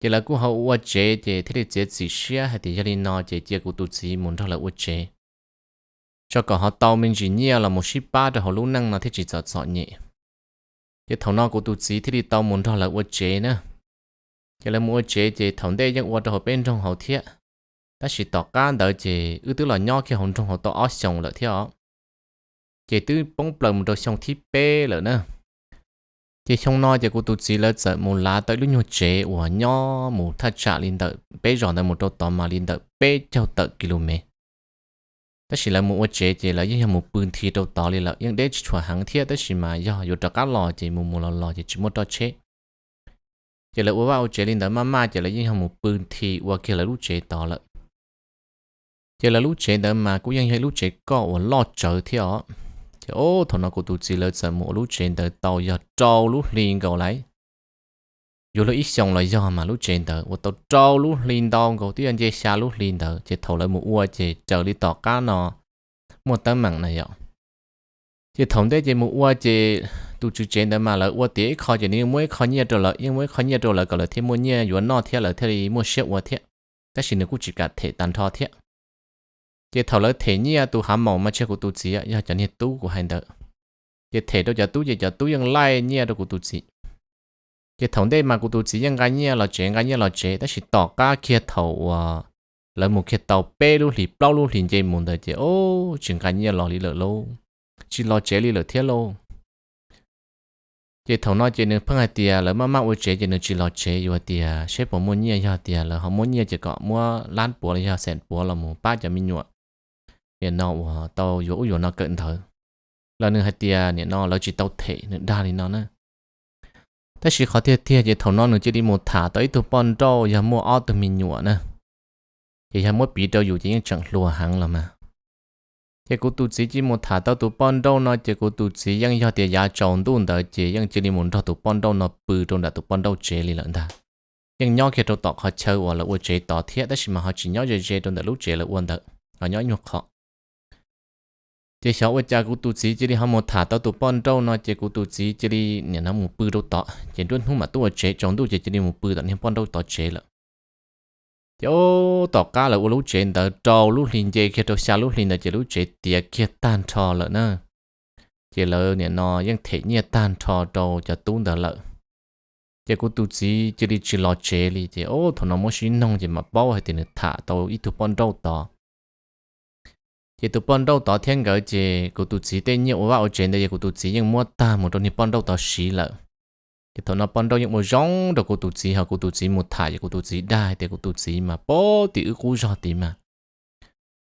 Ces lawv kuj ho ua tsev ces thiaj li txiav txim siab hais tias yog li no ces cia kuv tus txiv mus nrog lawv ua tsev, tso kom ho tau me ntsis nyiaj los mus sib pab rau hauv lub neej no thiaj tsis txom txom nyem. Ces thaum no kuv tus txiv thiaj li tau mus nrog lawv ua tsev na. Ces lawv mus ua tsev ces thaum ntej yeej ua rau hauv peb nroog hauv thiab, tab sis tom qab ntawd ces wb twb los nyob kiag hauv nroog hauv tau ob xyoos lawm thiab os. Ces twb poob plaws mus rau xyoo thib peb lawm na. Ces xyoo no ces kuv tus txiv lawv txawm mus lav tau ib lub nyuag tsev uas nyob mus thaj tsam li ntawm peb zos ntawd mus rau tod mas li ntawm peb caug tawm ki lu mev. Tab sis lawv mus ua tsev ces lawv yeej yog mus pw nthi rau tod li lawm, yeej deb tsis tshua heev thiab, tab sis mas yog yuav rov qab los ces mus mus los los ces tsis muaj roj tsheb. Ces lawv ua vaj ua tsev li ntawd maj maj ces lawv yeej yog mus pw nthi ua kiag lawv lub tsev tod lawm. Ces lawv lub tsev ntawd mas kuj yeej yog ib lub tsev koj uas loj tsawv thiab os. Ces o, thaum no kuv tus txiv lawv txawm mus ua lub tsev ntawd tau yog rau lub hli nkaus lawm. Yuav luag ib xyoos los yog mas lub tsev ntawd ua tau rau lub hli ntau nkaus twb yog nce xya lub hli ntawd, ces thaum lawv mus ua ces raws li tom qab no muaj teeb meem na yom. Ces thaum ntej ces mus ua ces tus tswv tsev ntawd mas lawv ua tiav ib qho ces nws yeej muab ib qho nyiaj rau lawv, yeej muab ib qho nyiaj rau lawv kom lawv thiaj muaj nyiaj yuav noj thiab lawv thiaj li muaj siab ua thiab. Tab sis nws kuj tsis kam them tag nrho thiab. Ces thaum lawv them nyiaj tus hav maum mas tsis yog kuv tus txiv, yog cov niag tub kuv hais ntawd. Ces them rau cov tub ces cov tub yeej laij nyiaj rau kuv tus txiv. Ces thaum ntej mas kuv tus txiv yeej nqa nyiaj los tsev nqa nyiaj los tsev, tab sis tom qab kiag thaum uas lawv mus kiag tau peb lub hlis plaub lub hlis nce mus ntawd ces o, tsis nqa nyiaj los li lawm lauj, tsis los tsev li lawm thiab lauj. Ces thaum no ces nws pheej hais tias lawv maj maj ua tsev ces nws tsis los tsev, yuav hais tias seb puas muaj nyiaj, yog tias lawv ho muab nyiaj ces kom muab lab puav los yog xees puav los mus pab cov me nyuam nim no uas tau yuav ub yuav no kawm ntawv. Los nws hais tias nim no lawv tsis tau them, nws dag li no na. Tab sis qhov tiag tiag ces thaum no nws cia li mus tham tau ib tug poj nrauj yog muaj ob tug me nyuam na. Ces yog muab piv rau yus ces yeej tseem hluas heev los mas. Ces kuv tus txiv cia li mus tham tau tus poj nrauj no ces kuv tus txiv yeej yog tias yav tsaus ntuj ntawd ces yeej cia li mus nrog tus poj nrauj no pw rau nram tus poj nrauj tsev li lawm ntag. Yeej nyob kiag rau tom qhov chaw uas lawv ua tsev tod thiab, tab sis mas ho tsis nyob ze ze rau ntawm lub tsev lawv ua ntawd, ho nyob ib nyuag qho. Ces xyov ua cas kuv tus txiv cia li ho mus tham tau tus poj nrauj no ces kuv tus txiv cia li nim no mus pw rau tod, ces nruab hnub mam tuaj ua tsev, tsaus ntuj ces cia li mus pw tom niag poj nrauj tod tsev lawm. Ces o, tom qab lawv ua lub tsev ntawd rau lub hli nce kiag rau xya lub hli ntawd ces lub tsev tiav kiag tag nrho lawm na. Ces lawv nim no yeej them nyiaj tag nrho rau cov tub ntawd lawm. Ces kuv tus txiv cia li tsis los tsev li, ces o, thaum no muab sib noog ces mam paub hais tias nws tham tau ib tug poj nrauj tod. Ces tus poj nrauj tod thiab nkawd ces kuv tus txiv tej nyiaj ua vaj ua tsev ntawd yog kuv tus txiv yeej muab tag mus rau niag poj nrauj tod siv lawm. Ces thaum no poj nrauj yeej ua zoo rau kuv tus txiv, ho kuv tus txiv mus tham ces kuv tus txiv dag hais tias kuv tus txiv mas pab tim wb qub zog tid mas.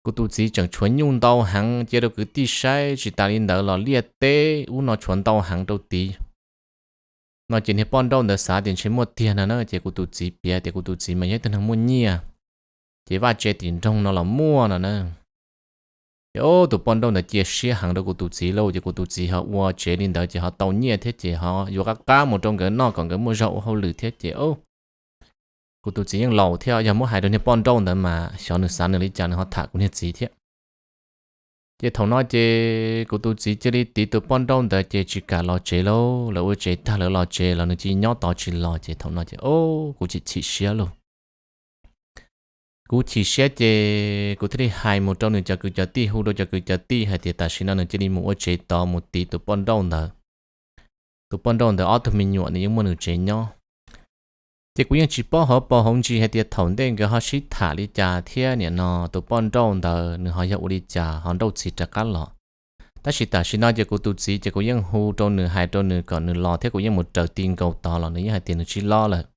Kuv tus txiv tseem tshuav nyuj ntau heev cia rau kwv tij saib, tsis tas li ntawd los liaj teb ub no tshuav ntau heev rau tid. No ces niag poj nrauj ntawd xav tias ntshe muaj tiag no na, ces kuv tus txiv piav tias kuv tus txiv mas yog ib tug neeg muaj nyiaj, ces vaj tse tim nroog no los muaj no na. Ces o, tus poj nrauj ntawd cia siab heev rau kuv tus txiv lauj, ces kuv tus txiv ho ua tsev li ntawd ces ho tau nyiaj thiab ces ho yuav qab qab mus rau nkawd noj kom nkawd muaj zog ua hauj lwm thiab ces o, kuv tus txiv yeej laus thiab, yog muab hais rau niag poj nrauj ntawd mas xyov nws xav nws li cas nws ho tham kuv niag txiv thiab. Ces thaum no ces kuv tus txiv cia li tiv tus poj nrauj ntawd ces tsis kam los tsev lauj, lawv ua tsev tag lawv los tsev los nws cia li nyob tod tsis los ces thaum no ces o, kuv chim chim siab lauj. Kuv chim siab ces kuv thiaj li hais mus rau nws cov kwv cov tij, hu rau cov kwv cov tij hais tias tam sim no nws cia li mus ua tsev tod mus tiv tus poj nrauj ntawd. Tus poj nrauj ntawd ob tug me nyuam nws yeej muaj nws tsev nyob. Ces kuv yeej tsis paub hauv paus hauv ntsis hais tias thaum ntej nkawd ho sib tham li cas thiab nim no tus poj nrauj ntawd nws ho yog ua li cas ho nrauj txhiv rov qab los. Tab sis tam sim no ces kuv tus txiv ces kuv yeej hu rau nws hais rau nws kom nws los thiab kuv yeej mus raws ti nkaus tod los nws yeej hais tias nws tsis los lawm.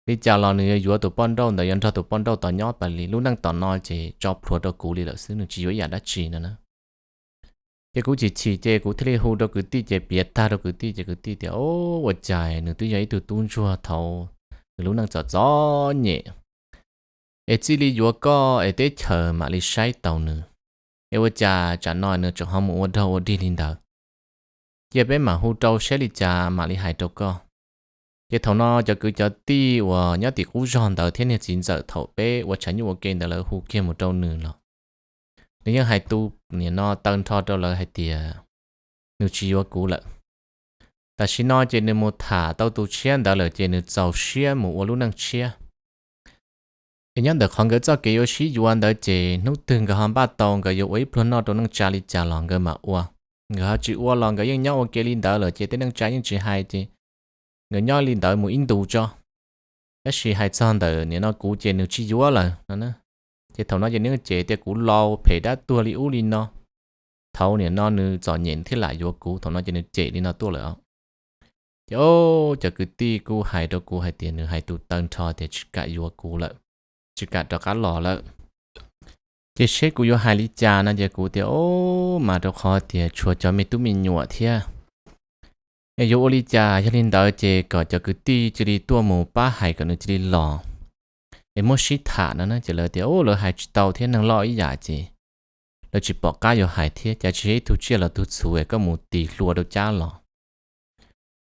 Li cas los nws yuav yuav tus poj nrauj ntawd, yuav nrog tus poj nrauj tod nyob tas li, lub neej tom no ces tso plhuav rau kuv li lawm xwb, nws tsis yuav ib yam dab tsi no na. Ces kuv chim chim ces kuv thiaj li hu rau kwv tij ces piav tag rau kwv tij ces kwv tij tias, o, ua cas nws twb yog ib tug tub ntsuag thaum nws lub neej txom txom nyem es txij li yuav koj es teb chaws mam li saib taus nws, es ua cas tsam no nws tseem ho mus ua dog ua dig li ntawd. Cia peb mam hu rau saib li cas mam li hais rau koj. Ces thaum no cov kwv cov tij uas nyob tim qub zog ntawd thiab niag txiv ntxawm thaum peb ua tshav nyuj ua ke ntawd lawv hu kiag mus rau nws los nws yeej hais tu nim no taw nrho rau lawv hais tias nws tsis yuav kuv lawm. Tam sim no ces nws mus tham tau tus tshiab ntawd lawm ces nws txaus siab mus ua lub neej tshiab. Es nyob ntawm qhov nkawd txoj kev yuav sib yuav ntawd ces hnub twg nkawd ho npaj tau nkawd yuav ua ib pluag noj rau neej tsa li cas los nkawd mam ua. Nkawd ho tsis ua los nkawd yeej nyob ua ke li ntawd lawm ces tej neej tsa yeej tsis hais ces nkawd nyob li ntawd mus ib ntus tso. Tab sis hais txog ntawm nim no kuv ces nws tsis yuav lawm no. Ces thaum no ces nws cem tias kuv laus phem dab tuag li ub li no. Thaum nim no nws txom nyem thiaj lam yuav kuv, thaum no ces nws cem li no tuaj lawm os. Ces o, cov kwv tij kuj hais rau kuv hais tias nws hais tus taw nrho tias tsis kam yuav kuv lawm, tsis kam rov qab los lawm. Ces seb kuv yuav hais li cas no ces kuv tias o, mas rau qhov tias tshuav cov me tub me nyuam thiab, es yuav ua li cas? Yog li ntawd ces kom cov kwv tij cia li tuaj mus pab hais kom nws cia li los, es muab sib tham no na. Ces lawv tias o, lawv hais tsis tau thiab, neeg loj ib yam ces lawv tsis pom qab yuav hais thiab, cas tsis yog ib tug tsiaj los tug txhuv es koj mus tis hlua rau cab los.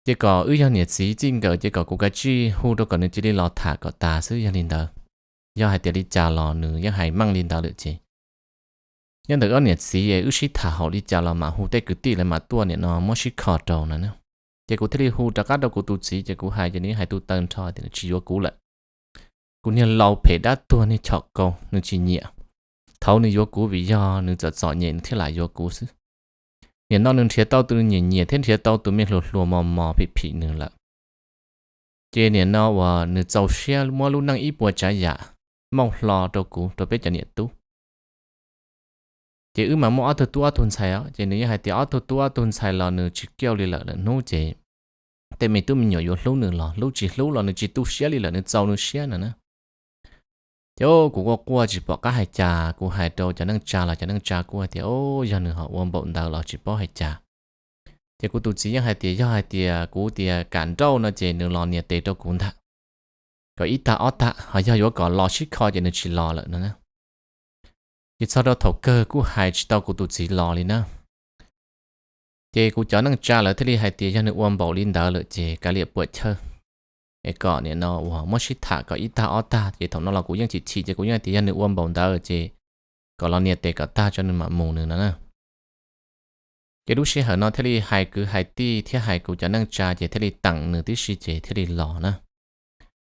Ces kom wb yog niam txiv txij nkawm ces kom kuv kav tsij hu rau kom nws cia li los tham kom tas xwb. Yog li ntawd, yog hais tias li cas los nws yeej hais meej li ntawd lawm ces nyob ntawm ob niam txiv es wb sib tham haum li cas los mam hu tej kwv tij lawv mam tuaj nim no muab sib kho rau no na. Ces kuv thiaj li hu rov qab rau kuv tus txiv ces kuv hais ces nws yeej hais tus taw nrho tias nws tsis yuav kuv lawm. Kuv niag laus phem dab tuag niag chom kau nws tsis nyiam. Thaud nws yuav kuv vim yog nws txom txom nyem nws thiaj lam yuav kuv xwb. Nim no nws nrhiav tau tus nws nyiam nyiam thiab nrhiav tau tus me hluas hluas mos mos phim phim nws lawm. Ces nim no uas nws txaus siab muab lub neej ib puas tsav yam mauj hlo rau kuv rau peb cov niam tub. Ces wb mas muaj ob tug tub ob tug ntxhais os, ces nws yeej hais tias ob tug tub ob tug ntxhais los nws tsis kiaj li lawm, lawm hnub ces tej me tub me nyuam yuav hlub nws los hlub tsis hlub los nws tsis tu siab li lawm, nws txaus nws siab no na. Ces kuv quaj quaj tsis pom qab hais cas, kuv hais rau cov neej tsa los cov neej tsa kuj hais tias o, yog nws ho ua npaum ntawd los tsis paub hais cas. Ces kuv tus txiv yeej hais tias yog hais tias kuv tias kam nrauj no ces nws los nias tes rau kuv ntag, kom ib tag ob tag, ho yog yuav kom los sib kho ces nws tsis los lawm no na. Ces txog rau thaum kawg kuj hais tsis tau kuv tus txiv los li na. Ces kuv cov neej tsa lawv thiaj li hais tias yog nws ua npaum li ntawd lawm ces kav liam puam chawj, es kom nim no uas muab sib tham kom ib tag ob tag. Ces thaum no los kuv yeej chim chim ces kuv yeej hais tias yog nws ua npaum ntawd ces kom los nias tes kom tag tso nws mam mus nws no na. Ces lub sij hawm no thiaj li hais kwv hais tij thiab hais kuv cov neej tsa ces thiaj li teem nws tib si ces thiaj li los na.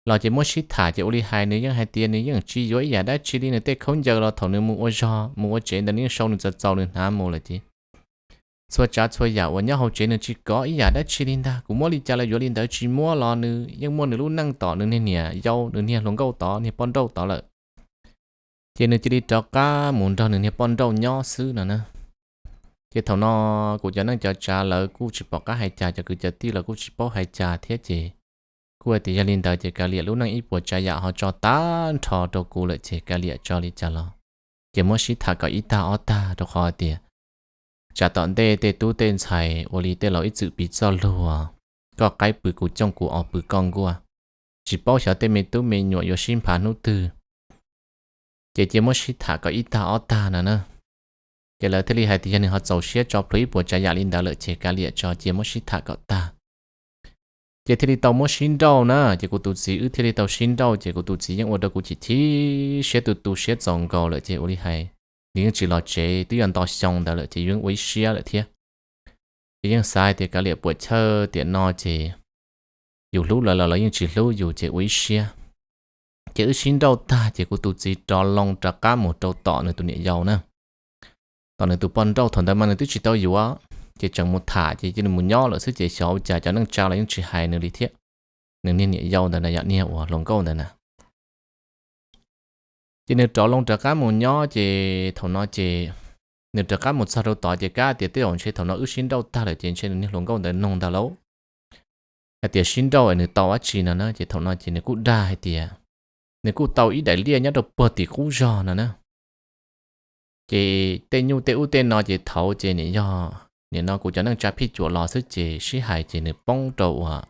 Los ces muab sib tham ces ua li hais nws yeej hais tias nws yeej tsis yuav ib yam dab tsi li, nws tej khaub ncaws los thaum nws mus ua zog mus ua tsev ntawd nws yeej sau nws txaus txaus nws hnav mus lawm ces txhua tsav txhua yam uas nyob hauv tsev nws tsis kov ib yam dab tsi li ntag. Kuv muab li cas los yuav li ntawd, tsis muab los nws yeej muaj nws lub neej tom nws niag niam yau, nws niag hluas nkauj tod, niag poj nrauj tod lawm. Ces nws cia li rov qab mus nrog nws niag poj nrauj nyob xwb no na. Ces thaum no kuv cov neej cov tsav lawv kuj tsis pom qab hais cas, cov kwv cov tij los kuj tsis paub hais cas thiab ces kuj hais tias yog li ntawd ces kav liam, lub neej ib puas tsav yam ho tso tag nrho rau kuv lawm ces kav liam tso li cas los ces muab sib tham kom ib tag ob tag, rau qhov tias tsam tom ntej tej tub tej ntxhais ua li tej laus ib txwm piv txoj lug, koj qaib pw kuv cooj, kuv os pw koj nkuaj, tsis paub xyov tej me tub me nyuam yuav sib nphav hnub twg. Ces cia muab sib tham kom ib tag ob tag no na. Ces lawv thiaj li hais tias yog nws ho txaus siab tso plhuav ib puas tsav yam li ntawd lawm ces kav liam tso cia muab sib tham kom tag. Ces thiaj li tau muab sib nrauj na, ces kuv tus txiv wb thiaj li tau sib nrauj, ces kuv tus txiv yeej ua rau kuv chim chim siab tu tu siab txaus nkaus lawm ces ua li hais nws yeej tsis los tsev twb yog nto xyoo ntawd lawm ces yeej ua ib siab lawm thiab. Ces yeej xav hais tias kav liam puam chawj, tiam no ces yus hlub lawv los lawv yeej tsis hlub yus ces ua ib siab. Ces wb sib nrauj tag ces kuv tus txiv rov loo rov qab mus rau tom nws tus niam yau na, tom nws tus poj nrauj. Thaum ntawd mas nws twb tsis tau yuav, ces tseem mus tham ces cia li mus nyob lawm xwb ces xyov ua cas cov neej tsa los yeej tsis hais nws li thiab. Nws niag niam yau ntawd na, yog niag uas hluas nkauj ntawd na. Ces nws rov loo rov qab mus nyob ces thaum no ces nws rov qab mus txog rau tod ces kav tias tej zaum ntshe thaum no wb sib nrauj tag lawm ces ntshe nws niag hluas nkauj ntawd nug ntag lauj, hais tias sib nrauj es nws tau dab tsi no na. Ces thaum no ces nws kuj dag hais tias nws kuj tau ib daim liaj nyob rau puag tim qub zog no na. Ces tej nyuj tej ub tej no ces thaud ces nim yog nim no kuv cov neej tsa phij cuam los xwb ces sib hais ces nws poob rau uas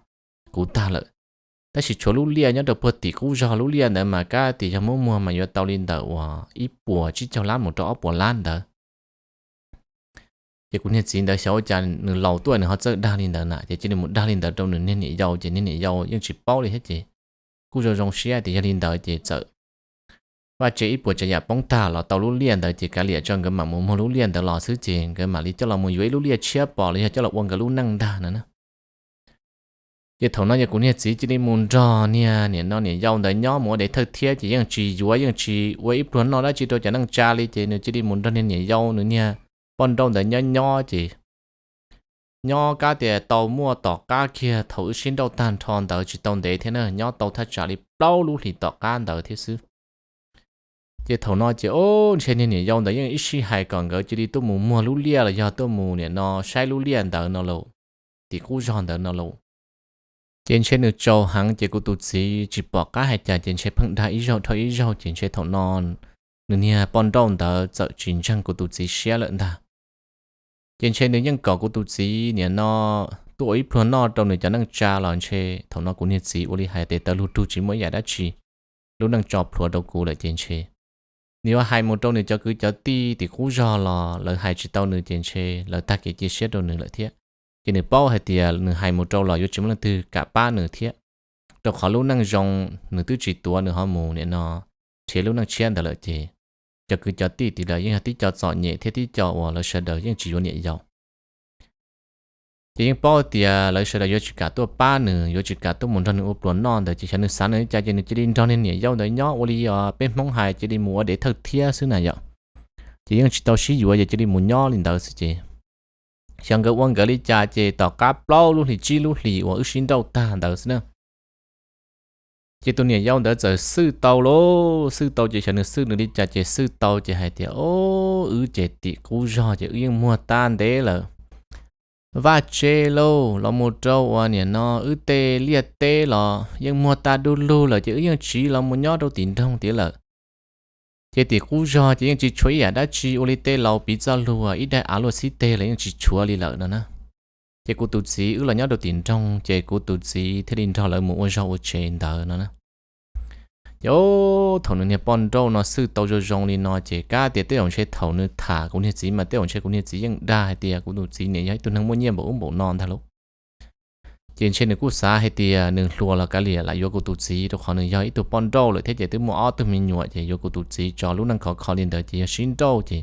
kuv tag lawm. Tab sis tshuav lub liaj nyob rau puag tim qub zog, lub liaj ntawd mas kav tias yog muab muag mas yuav tau li ntawm uas ib puas tsib caug lab mus rau ob puas lab ntawd. Ces kuv niag txiv ntawd xyov ua cas nws laus tuaj nws ho txawj dag li ntawd na, ces cia li mus dag li ntawd rau nws niag niam yau, ces niag niam yau yeej tsis paub li thiab ces kuj zoo zoo siab tias yog li ntawd ces txawm vaj tse ib puas tsav yam poob tag los tau lub liaj ntawd ces kav liam tso nkawd mam mus muag lub liaj ntawd los xwb ces nkawd mam li coj los mus yuav ib lub liaj tshiab pom los yog coj los ua nkawd lub neej ntag no na. Ces thaum no yog kuv niag txiv cia li mus nrog niag niam no niam yau ntawd nyob mus ua dev thawj thiab ces yeej tsis yuav yeej tsis ua ib pluag noj dab tsi rau cov neej tsa li ces nws cia li mus nrog niag niam yau nws niag poj nrauj ntawd nyob nyob ces nyob kav tias tau muaj tom qab kiag thaum wb sib nrauj tag nrho ntawd tsis tau ntev thiab na, nyob tau thaj tsam li plaub lub hlis tom qab ntawd thiab xwb. Ces thaum no ces o, ntshe niag niam yau ntawd yeej ib sij hais kom nkawd cia li tuaj mus muag lub liaj los yog tuaj mus niam no saib lub liaj ntawd no lauj, tim qub zog ntawd no lauj. Ces ntshe nws tsaus heev ces kuv tus txiv tsis pom qab hais cas ces ntshe pheej dag ib zaug dhau ib zaug ces ntshe thaum no nws niag poj nrauj ntawd txawm tsis ntseeg kuv tus txiv siab lawm ntag. Ces ntshe nws yeej kom kuv tus txiv niam no tuaj ua ib pluag noj rau nws cov neej tsa los ntshe thaum no kuv niag txiv ua li hais tes taw lug rug tsis muaj ib yam dab tsi, lub neej tso plhuav rau kuv lawm ces ntshe nws yuav hais mus rau nws cov kwv cov tij tim qub zog los lawv hais tsis tau nws ces ntshe lawv tag kev cia siab rau nws lawm thiab. Ces nws paub hais tias nws hais mus rau los yuav tsis muaj leej twg kam pab nws thiab, rau qhov lub neej zoo nws twb tsis tuav nws ho mus niam no nrhiav lub neej tshiab ntawd lawm ces cov kwv cov tij tim lawv yeej yog tib co txom nyem thiab tib co uas lawv sawv daws yeej tsis yuav niam yau. Ces yeej paub tias lawv sawv daws yuav tsis kam tuaj pab nws, yuav tsis kam tuaj mus nrog nws ua pluas noj ntawd ces xyov nws xav nws li cas ces nws cia li nrog niag niam yau ntawd nyob ua li peb Hmoob hais cia li mus ua dev thawj thiab xwb na yom. Ces yeej tsis tau sib yuav ces cia li mus nyob li ntawd xwb ces xyov nkawd ua nkawd li cas ces tom qab plaub lub hlis tsib lub hlis uas wb sib nrauj tag ntawd xwb na, ces tus niam yau ntawd txawm xwj tau lauj, xwj tau ces xyov nws xwj nws li cas ces xwj tau ces hais tias, O, wb ces tim qub zog ces wb yeej muag tag ntev lawm. Vaj tse lauj, los mus rau uas niam no wb tej liaj teb los yeej muag tag du lug lawm ces wb yeej tsiv los mus nyob rau tim nroog tiav lawm. Ces tim qub zog ces yeej tsis tshuav ib yam dab tsi ua li tej laus piv txoj lus ib daim av luaj xib teg los yeej tsis tshuav li lawm no na. Ces kuv tus txiv wb los nyob rau tim nroog ces kuv tus txiv thiaj li nrog lawv mus ua zog ua tsev ntawd no na. Ces thaum nws niag poj nrauj no xwj tau zoo zoo li no ces kab tias tej zaum ntshe thaum nws tham kuv niag txiv mas tej zaum ntshe kuv niag txiv yeej dag hais tias kuv tus txiv niam yog ib tug neeg muaj nyiaj npaum ub npaum no ntag lauj. Ces ntshe nws kuj xav hais tias nws hluas los kav liam lam yuav kuv tus txiv rau qhov nws yog ib tug poj nrauj lawm thiab ces twb muaj ob tug me nyuam ces yuav kuv tus txiv tso lub neej khov kho li ntawd ces yog sib nrauj ces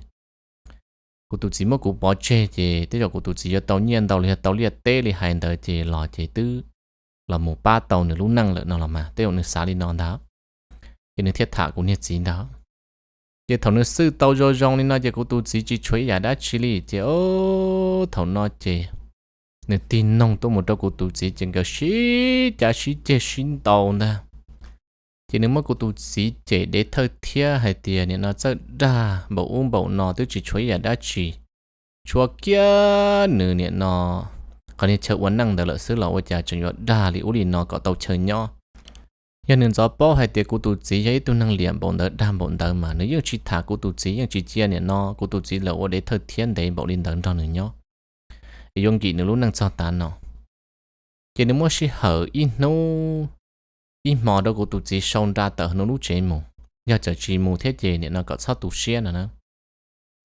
kuv tus txiv muab kuv pov tseg ces tej zaum kuv tus txiv yuav tau nyiaj ntau los yog tau liaj teb li hais ntawd ces los ces twb los mus pab tau nws lub neej lawm no los mas tej zaum nws xav li no ntag. Ces nws thiaj tham kuv niag txiv ntag. Ces thaum nws xwj tau zoo zoo li no ces kuv tus txiv tsis tshuav ib yam dab tsi li ces thaum no ces nws tig noog tuaj mus rau kuv tus txiv ces nkawd sib cav sib ceg sib ntaus ntag. Ces nws muab kuv tus txiv cem dev thawj thiab hais tias niam no txawj dag npaum ub npaum no twb tsis tshuav ib yam dab tsi, tshuav kiag nws niam no qhov niag chaw ua neej ntawd lawm xwb los ua cas tseem yuav dag li ub li no kom tau chaw nyob. Yog nws ntxov paub hais tias kuv tus txiv yog ib tug neeg liam npaum ntawd dag npaum ntawd mas nws yeej tsis tham kuv tus txiv, yeej tsis cia niam no kuv tus txiv lawv ua dev thawj thiab ntev npaum li ntawd nrog nws nyob, es yuav nkim nws lub neej txog tav no. Ces nws muab sij hawm ib hnub ib hmo rau kuv tus txiv sau nra tawm hauv nws lub tsev mus, yog txawm tsis mus thiab ces niam no kom txhob tu siab no na.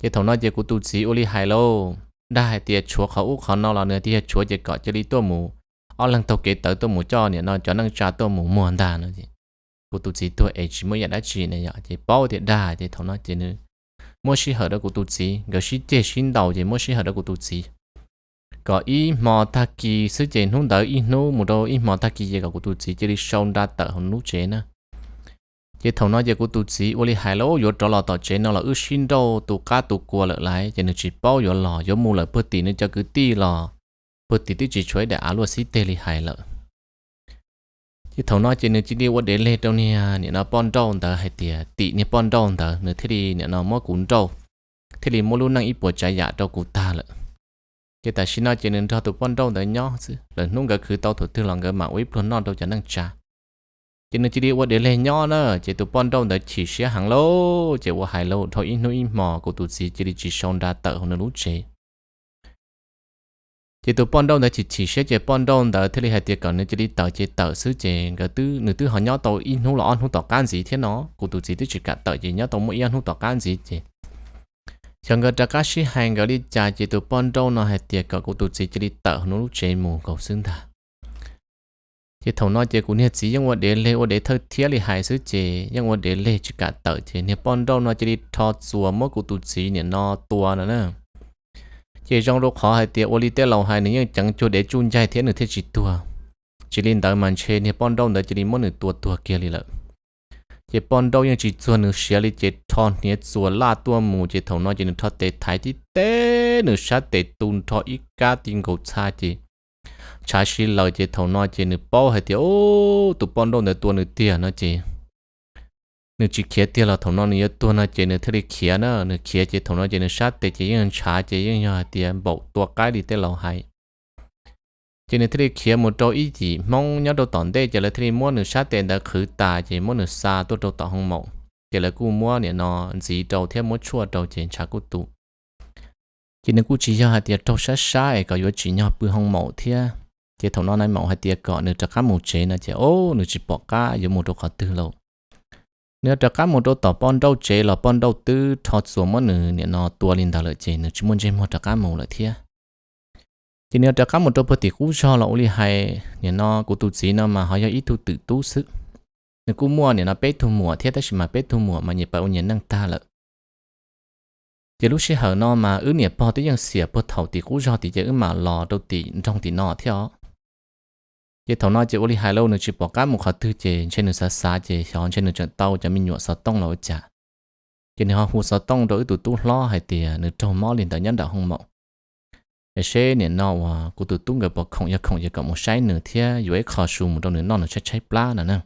Ces thaum no ces kuv tus txiv ua li hais lauj, dag hais tias tshuav qhov ub qhov no los nws tias yog tshuav ces kom cia li tuaj mus, ob leeg taug kev tawv tuaj mus coj niam no cov neej tsa tuaj mus muag ntag no es kuv tus txiv tuag es tsis muaj ib yam dab tsi na yom, ces paub tias dag ces thaum no ces nws muab sij hawm rau kuv tus txiv, nkawd sib ceg sib ntaus ces muab sij hawm rau kuv tus txiv kom ib hmo tag kis xwb ces hnub ntawd ib hnub mus rau ib hmo tag kis ces kom kuv tus txiv cia li sau nra tawm hauv lub tsev na. Ces thaum no ces kuv tus txiv ua li hais lauj, yuav rov los tom tsev no los wb sib nrauj tu qab tu kua lawm lauj, ces nws tsis paub yuav los yuav mus lawm puag tim nws cov kwv tij los puag tim twb tsis tshuav ib daim av luaj xib teg li hais lawm. Ces thaum no ces nws cia li ua dev leg rau niag niam no poj nrauj ntawd hais tias tim niag poj nrauj ntawd nws thiaj li niam no muab kuv nrauj, thiaj li muab lub neej ib puas tsav yam rau kuv tag lawm. Ces tam sim no ces nws nrog tus poj nrauj ntawd nyob xwb, lawv hnub nkawd khwv tau thaum twg los nkawd mam ua ib pluag noj rau cov neej tsa. Ces nws cia li ua dev leg nyob na, ces tus poj nrauj ntawd chim siab heev lauj, ces ua hais lauj dhau ib hnub ib hmo kuv tus txiv cia li tsis sau nra tawm hauv nws lub tsev. Ces tus poj nrauj ntawd chim chim siab ces poj nrauj ntawd thiaj li hais tias kom nws cia li tawm ces tawm xwb ces nkawd twb, nws twb ho nyob tau ib hnub los ob hnub tom qab ntxiv thiab no, kuv tus txiv twb tsis kam tawm ces nyob tau muaj ib ob hnub tom qab ntxiv ces xyov nkawd rov qab sib hais nkawd li cas ces tus poj nrauj no hais tias kom kuv tus txiv cia li tawm hauv nws lub tsev mus nkaus xwb ntag. Ces thaum no ces kuv niag txiv yeej ua dev leg ua dev thawj thiab li hais xwb ces yeej ua dev leg tsis kam tawm ces niag poj nrauj no cia li rho txuas muab kuv tus txiv niam no tua no na. Ces zoo rau qhov hais tias ua li tej laus hais nws yeej ceev cuag dev tsuj ncaig thiab nws thiaj tsis tuag. Tsis li ntawd mas ntshe niag poj nrauj ntawd cia li muab nws tua tuag kiag li lawm. Ces poj nrauj yeej tsis txuag nws siav li ces rho hniav txuas laj tuaj mus ces thaum no ces nws rho tes thaiv tib teb nws sab tes tu nrho ib kab ti nkaus txha ces tshav si lawm ces thaum no ces nws paub hais tias tus poj nrauj ntawd tua nws tiag no ces nws tsis khiav tiag los thaum no nws yuav tuag no ces nws thiaj li khiav na, nws khiav ces thaum no ces nws sab tes ces yeej ntshav ces yeej yog hais tias npaum tua qaib li tej laus hais. Ces nws thiaj li khiav mus rau ib yim Hmoob nyob rau tom ntej, ces lawv thiaj li muab nws sab tes ntawd qhwv tas ces muab nws xa tuaj rau tom hoo maum. Ces lawv kuj muab nim no ntxiv rau thiab muab tshuaj rau ces ntshav kuj tu. Ces nws kuj tsis yog hais tias raug sab sab es kom yuav tsim nyog pw hoo maum thiab. Ces thaum no nais maum hais tias kom nws rov qab mus tsev no ces o, nws tsis pom qab yuav mus rau qhov twg lawm. Nws yuav rov qab mus rau tom poj nrauj tsev los poj nrauj twb rho txuas muab nws nim no tua li ntawd lawm ces nws tsis muaj ntsej muag rov qab mus lawm thiab. Ces nws yuav rov qab mus rau puag tim qub zog los ua li hais, nim no kuv tus txiv no mas ho yog ib tug twm tub xwb. Nws kuj muaj nim no peb tug muam thiab, tab sis mas peb tug muam mas nyias pab ua nyias neej tag lawm. Ces lub sij hawm no mas wb niam pog twb yeej xiam puag thaum tim qub zog tid ces wb mam los rau tim nroog tim no thiab os. Ces thaum no ces ua li hais lauj, nws tsis pom qab mus qhov twg ces ntshe nws xav xav ces xyov ntshe nws tseem tau cov me nyuam xov tooj los ua cas. Ces nws ho hu xov tooj rau wb tus tub hlob hais tias nws raug mob li ntawd nyob nram hoo maum. Es seb nim no uas kuv tus tub nkawd puas khoom, yog khoom ces kom mus saib nws thiab yuav ib qho su mus rau nws noj nws tshaib tshaib plab no na.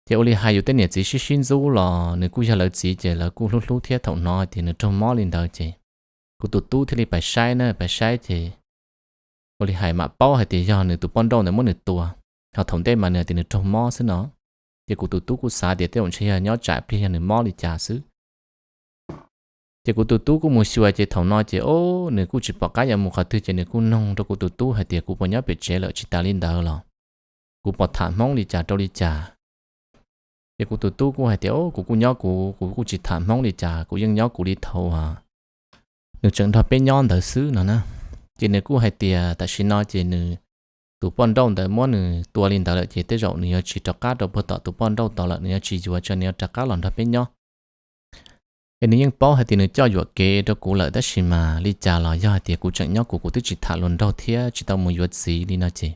Ces ua li hais yus tej niam txiv sib sib ntxub los nws kuj yog lawv txiv ces lawv kuj hlub hlub thiab. Thaum hnov tias nws raug mob li ntawd ces kuv tus tub thiaj li pais saib na, pais saib ces ua li hais mam paub hais tias yog nws tus poj nrauj ntawd muab nws tua. Ho thaum ntej mas nws hais tias nws raug mob xwb no. Ces kuv tus tub kuj xav tias tej zaum ntshe yog nyob tsam pliag yog nws mob li cas xwb. Ces kuv tus tub kuj mus xyuas ces thaum no ces o, nws kuj tsis pom qab yuav mus qhov twg ces nws kuj noog rau kuv tus tub hais tias kuv puas nyob pem tsev lawm, tsis tas li ntawd los kuv puas tham hmoob li cas rau li cas. Ces kuv tus tub kuj hais tias o, kuv kuj nyob kuv, kuv kuj tsis tham hmoob li cas, kuv yeej nyob kuv li thaum nws tseem nrog peb nyob ntawd xwb no na. Ces nws kuj hais tias tam sim no ces nws tus poj nrauj ntawd muab nws tua li ntawd lawm ces tej zaum nws yuav tsis rov qab rau puag tom tus poj nrauj tod lawm, nws yuav tsis yuav tso, nws yuav rov qab los nrog peb nyob. Es nws yeej paub hais tias nws coj yuam kev rau kuv lawm, tab sis mas li cas los yog hais tias kuv tseem nyob kuv, kuv twb tsis tham hluas nraug thiab tsis tau mus yuav txiv li no ces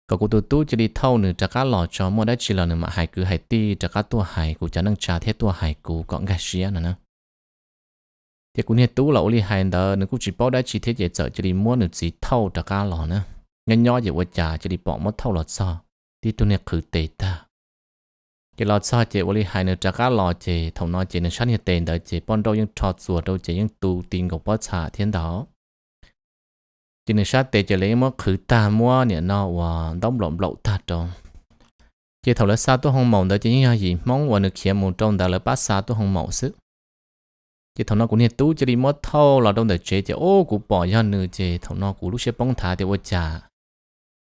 kom kuv tus tub cia li thauj nws rov qab los tso, muaj dab tsi los nws mam hais kwv hais tij rov qab tuaj hais kuv cov neej tsa thiab tuaj hais kuv kom nkag siab no na. Ces kuv niag tub los ua li hais ntawd nws kuj tsis paub dab tsi thiab ces txawm cia li muab nws txiv thauj rov qab los na. Nyob nyob ces ua cas cia li pom muab thauj los txog tib tug niag qhwv tes tag. Ces los txog ces ua li hais nws rov qab los ces thaum no ces nws sab niag tes ntawd ces poj nrauj yeej rho txuas rau ces yeej tu ti nkaus pob txha thiab ntag. Ces nws sab tes ces lawv yeej muab qhwv tag, muab nim no uas ntaub nplaum nplaum tag rau. Ces thaum lawv xa tuaj hoo maum ntawd ces yeej yog yim Hmoob uas nws khiav mus rau ntawd lawv pab xa tuaj hoo maum xwb. Ces thaum no kuv niag tub cia li muab thauj los rau ntawm tsev ces o, kuv pom yog nws ces thaum no kuv lub siab poob nthav tias ua cas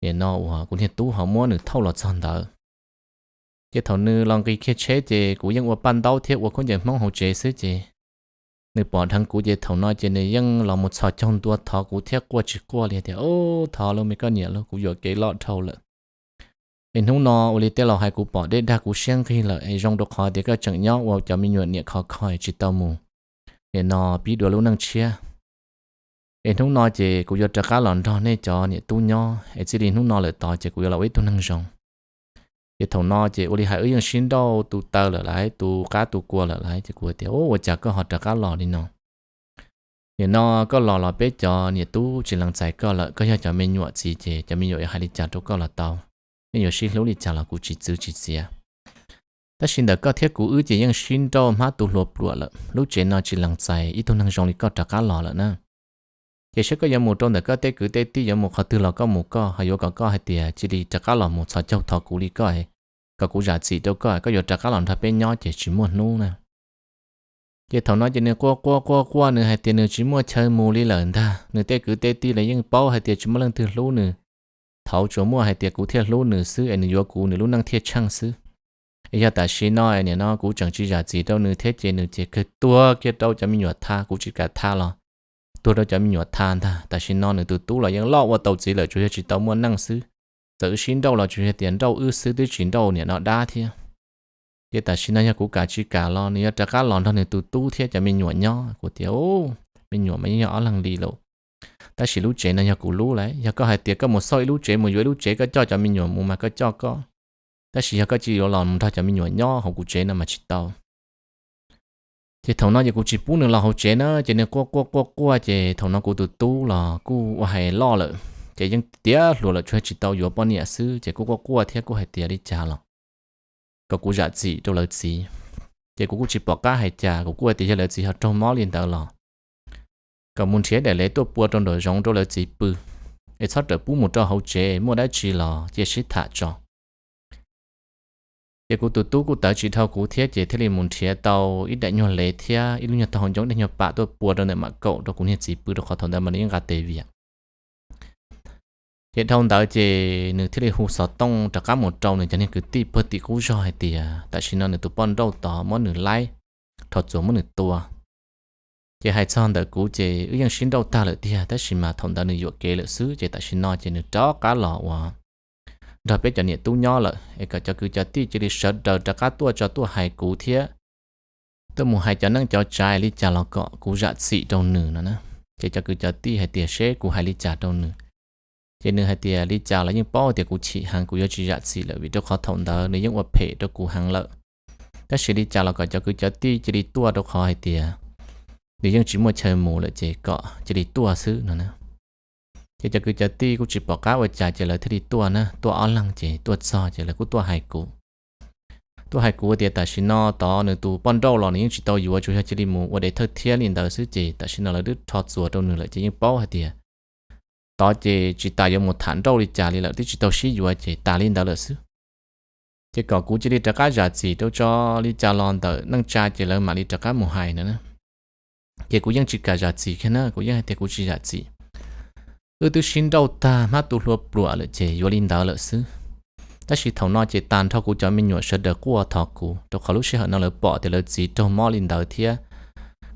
nim no uas kuv niag tub ho muab nws thauj los txog ntawd. Ces thaum nws los nqis kiag tsheb ces kuv yeej ua paj ntaub thiab ua khaub ncaws Hmoob hauv tsev xwb ces nws pom dheev kuv ces thaum no ces nws yeej los mus txhos caug ntua thov kuv thiab quaj tsis quaj li tias, Thov lauj me koj niam lauj, kuv yuam kev loj dhau lawm. Es hnub no ua li tej laus hais kuv pom dej dag kuv siab nqig lawm es zoo rau qhov tias koj tseem nyob ua cov me nyuam niam khov kho es tsis tau mus nim no pib dua lub neej tshiab. Es hnub no ces kuv yuav rov qab los nrog nej cov niam tub nyob es txij li hnub no lawm tod ces kuv yuav los ua ib tug neeg zoo. Ces thaum no ces ua li hais wb yeej sib nrauj tu taw lawm lauj, tu qab tu kua lawm lauj, ces kuv tias, Ua cas koj ho rov qab los li no? Nim no koj los los peb cov niam tub tsis lees txais koj lawm, koj yog cov me nyuam txiv ces cov me nyuam yuav hais li cas rau koj los tau, nej yuav sib hlub li cas los kuv tsis txwv tsis txiav. Tab sis ntawm koj thiab kuv wb ces yeej sib nrauj hmab tu hlua pluam lawm, lub tsev no tsis lees txais ib tug neeg zoo li koj rov qab los lawm na. Ces seb koj yuav mus rau ntawm koj tej kwv tej tij, yuav mus qhov twg los koj mus koj, ho yuav kom koj hais tias cia li rov qab los mus txhos caug thov kuv li koj, kom kuv zam txim rau koj, koj yuav rov qab los nrog peb nyob ces tsis muaj hnub na. Ces thaum no ces nws quaj quaj quaj quaj, nws hais tias nws tsis muaj chaw mus li lawm ntag, nws tej kwv tej tij los yeej paub hais tias tsis muaj leej twg hlub nws. Thaud tsuas muaj hais tias kuv thiaj hlub nws xwb es nws yuav kuv nws lub neej thiaj tsheej xwb. Es yog tam sim no es nim no kuv tseem tsis zam txim rau nws thiab ces nws ces kawg tuag kiag rau cov me nyuam tha, kuv tsis kam tha los tuag rau cov me nyuam tha ntag. Tam sim no nws tus tub los yeej loj ua tau txiv lawm, tsuas yog tsis tau muaj neej xwb. Txawm wb sib nrauj los tsuas yog tias nrauj wb xwb twb tsis nrauj niam no dab thiab. Ces tam sim no yog kuv kam tsis kam los nws yuav rov qab los nrog nws tus tub thiab cov me nyuam nyob. Kuv tias, Me nyuam mas yeej yog ob leeg li lawm, tab sis lub tsev no yog kuv lub lauj. Yog koj hais tias koj mus xauj ib lub tsev mus yuav ib lub tsev koj coj cov me nyuam mus mas koj coj koj, tab sis yog koj cia li yuav los nrog cov me nyuam nyob hauv kuv tsev no mas tsis tau. Ces thaum no ces kuv tsis pub nws los hauv tsev na, ces nws quaj quaj quaj quaj, ces thaum no kuv tus tub los kuj ua hais loj lawm, ces yeej tiav hluas lawm tsuas tsis tau yuav poj niam xwb, ces kuj quaj quaj thiab kuj hais tias li cas los kom kuv zam txim rau lawv txiv. Ces kuv kuj tsis pom qab hais cas, kuv kuj hais tias yog lawv txiv ho raug mob li ntawd los kom mus nrhiav daim lev tuaj pua rau nraum zoov rau lawv txiv pw. es txhob rawm pub mus rau hauv tsev, muaj dab tsi los cia sib tham tso. Ces kuv tus tub kuj tawv tsis dhau kuv thiab ces thiaj li mus nrhiav tau ib daim nyuag lev thiab ib lub nyuag tau hau ncoo, ib daim nyuag pam tuaj pua rau ntawm mam kaum rau kuv niag txiv pw rau qhov thaum ntawd mas nws yeej nqa tes viam. Ces dhau ntawd ces nws thiaj li hu xov tooj rov qab mus rau nws cov niag kwv tij puag tim qub zog hais tias tam sim no nws tus poj nrauj tod muab nws laib, rho txuas muab nws tua. Ces hais txog ntawm kuv ces wb yeej sib nrauj tag lawm tiag, tab sis mas thaum ntawd nws yuam kev lawm xwb, ces tam sim no ces nws rov qab los uas nrog peb cov niam tub nyob lawm, es kom cov kwv cov tij cia li sawv daws rov qab tuaj tso tuaj hais kuv thiab tuaj mus hais cov neej cov tsav li cas los kom kuv zam txim rau nws no na. Ces cov kwv cov tij hais tias seb kuv hais li cas rau nws. Ces nws hais tias li cas los yeej paub tias kuv chim heev, kuv yuav tsis zam txim lawm, vim rau qhov thaum ntawd nws yeej ua phem rau kuv heev lawm. Tab sis li cas los kom cov kwv cov tij cia li tuaj rau qhov hais tias nws yeej tsis muaj chaw mus lawm ces kom cia li tuaj xwb no na. Ces cov kwv cov tij kuj tsis pom qab ua cas ces lawv thiaj li tuaj na, tuaj ob leeg ces tuaj txog ces lawv kuj tuaj hais kuv. Tuaj hais kuv tias tam sim no tod nws tus poj nrauj los nws yeej tsis tau yuav, tsuas yog cia li mus ua dev thawj thiab li ntawd xwb, ces tam sim no lawv twb rho txuas rau nws lawm ces yeej paub hais tias tod ces tsis tas yuav mus tham nrauj li cas li lawm, twb tsis tau sib yuav ces tas li ntawd lawm xwb. Ces kom kuv cia li rov qab zam txim rau tso, li cas los ntawm neej tsa ces lawv mam li rov qab mus hais no na. Ces kuv yeej tsis kam zam txim kiag na, kuv yeej hais tias kuv tsis zam txim. Wb twb sib nrauj tag hmab tu hlua pluam lawm ces yuav li ntawd lawm xwb. Tab sis thaum no ces tag nrho kuv cov me nyuam sawv daws quaj thov kuv, rau qhov lub sij hawm no lawv pom tias lawv txiv raug mob li ntawd thiab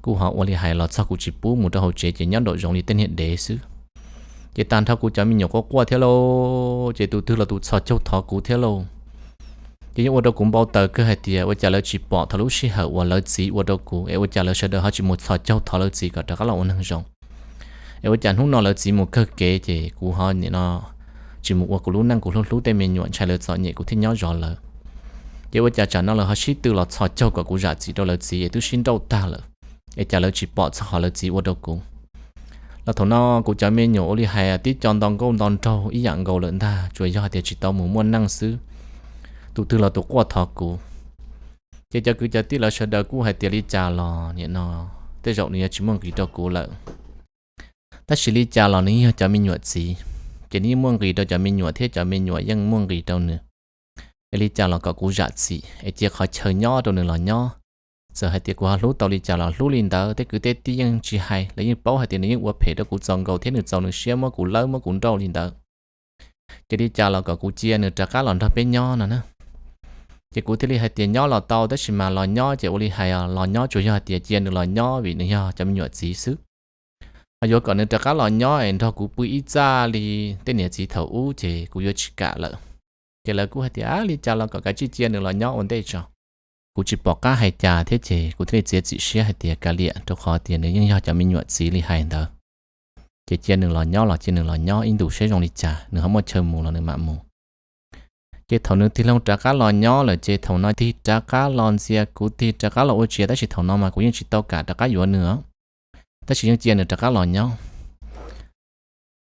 kuj ho ua li hais los txog kuv tsis pub mus rau hauv tsev ces nyob nraum zoov li tej niag dev xwb. Ces tag nrho kuv cov me nyuam quaj quaj thiab lauj, ces tus twg los tus txhos caug thov kuv thiab lauj. Ces yeej ua rau kuv npau taws kawg hais tias ua cas lawv tsis pom thaum lub sij hawm uas lawv txiv ua rau kuv, es ua cas lawv sawv daws ho tsis mus txhos caug thov lawv txiv kom rov qab los ua neeg zoo. Es ua cas hnub no lawv txiv mus kawg kev ces kuv ho nim no tsis mus ua kuv lub neej, kuv hlub hlub tej me nyuam, ntshai lawv txom nyem kuv thiaj nyob zov lawv. Ces ua cas tsam no lawv ho sib tw los txhos caug kom kuv zam txim rau lawv txiv es twb sib nrauj tag lawm, es cas lawv tsis pom txog qhov lawv txiv ua rau kuv. Los thaum no kuv cov me nyuam ua li hais tib co nto nkauj nto nraug ib yam nkaus lawm ntag, tsuas yog hais tias tsis tau mus muaj neej xwb. Tus twg los tus quaj thov kuv. Ces cov kwv cov tij lawv sawv daws kuj hais tias li cas los nim no tej zaum nws yuav tsis muaj nqis rau kuv lawm. Tab sis li cas los nws yog cov me nyuam txiv, ces nws yeej muaj nqis rau cov me nyuam thiab cov me nyuam yeej muaj nqis rau nws. Es li cas los kom kuv zam txim es cia qhov chaw nyob rau nws los nyob. Txawm hais tias kuv ho hlub tau li cas los hlub li ntawd, tej kwv tej tij yeej tsis hais, lawv yeej paub hais tias nws yeej ua phem rau kuv txaus nkaus thiab nws txaus nws siab muab kuv lawb muab kuv nrauj li ntawd. Ces li cas los kom kuv cia nws rov qab los nrog peb nyob no na. Ces kuv thiaj li hais tias nyob los tau, tab sis mas los nyob ces ua li hais los nyob tsuas yog hais tias cia nws los nyob vim nws yog cov me nyuam txiv xwb. Ho yuav kom nws rov qab los nyob es nrog kuv pw ib txaj li tej niam txiv thaum ub ces kuv yuav tsis kam lawm. Ces lawv kuj hais tias li cas los kom kav tsij cia nws los nyob ua ntej tso. Kuv tsis pom qab hais cas thiab ces kuv thiaj li txiav txim siab hais tias kav liam, rau qhov tias nws yeej yog cov me nyuam txiv li hais ntawd. Ces cia nws los nyob los cia nws los nyob ib ntus seb zoo li cas, nws ho muaj chaw mus los nws mam mus. Ces thaum nws tig loo rov qab los nyob lawm ces thaum no tig rov qab los ntxias kuv tig rov qab los ua tsiav, tab sis thaum no mas kuv yeej tsis tau kam rov qab yuav nws os. Tab sis yeej cia nws rov qab los nyob.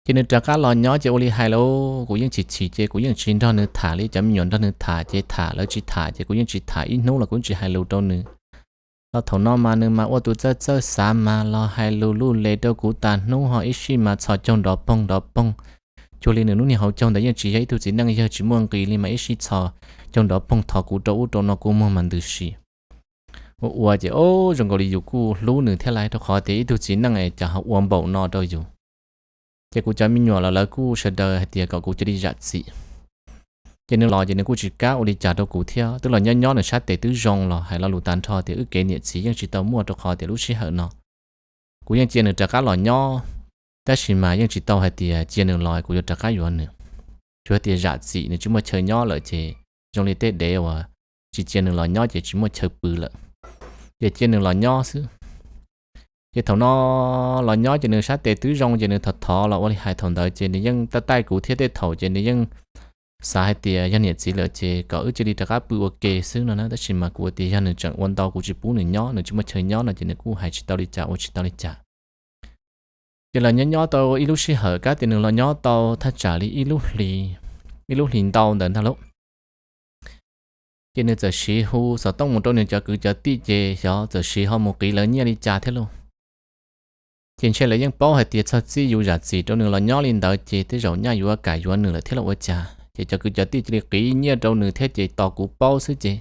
Ces nws rov qab los nyob ces ua li hais lauj, kuv yeej chim chim ces kuv yeej tsis nrog nws tham li, cov me nyuam nrog nws tham ces tham, lawv tsis tham ces kuv yeej tsis tham, ib hnub los kuv yeej tsis hais lus rau nws. Los thaum no mas nws mas ua tus txawj txawj xav mas los hais lus luj le rau kuv tas hnub, ho ib sij mas txhos caug nrov poog nrov poog. Cuag li nws lub niag hauv caug ntawd yeej tsis yog ib tug txiv neej yawg tsis muaj nqis li mas ib sij txhos caug nrov poog thov kuv rau ub rau no, kua muag mas ntws si. Ua ua ces o, zoo nkaus li yus kuj hlub nws thiab lauj, rau qhov tias ib tug txiv neej es cas ho ua npaum no rau yus. Ces kuv cov me nyuam los lawv kuj sawv daws hais tias kom kuv cia li zam txim. Ces nws los ces nws kuj tsis kam ua li cas rau kuv thiab, twb los nyob nyob nws sab tes twb zoo los hais lo lus tag nrho tias wb kev niam txiv yeej tsis tau muaj, rau qhov tias lub sij hawm no kuv yeej cia nws rov qab los nyob, tab sis mas yeej tsis tau hais tias cia nws los kuv yuav rov qab yuav nws. Tsuas tias zam txim nws tsis muaj chaw nyob lawm ces zoo li tej dev uas tsis cia nws los nyob ces tsis muaj chaw pw lawm, ces cia nws los nyob xwb. Ces thaum no los nyob ces nws sab tes twb zoo ces nws thov thov los ua li hais thaum ntawd ces nws yeej taij taij kuv thiab, tej thaum ces nws yeej xav hais tias yog niam txiv lawm ces kom wb cia li rov qab pw ua ke xwb no na, tab sis mas kuv tias yog nws tseem ua ntau kuv tsis pub nws nyob, nws tsis muaj chaw nyob no ces nws kuj hais tsis tau li cas ua tsis tau li cas. Ces los nyob nyob tau ib lub sij hawm, kab tias nws los nyob tau thaj tsam li ib lub hlis, ib lub hlis ntau ntawd ntag lauj. Ces nws txawm siv hu xov tooj mus rau nws cov kwv cov tij ces xyov txawm siv ho mus qiv lawv nyiaj li cas thiab lauj. Ces ntshe lawv yeej paub hais tias txog txij yus zam txim rau nws los nyob li ntawd ces tej zaum nyaj yuav kam yuav nws lawm thiab los ua cas, ces cov kwv cov tij cia li qiv nyiaj rau nws thiab ces tos kuv paub xwb ces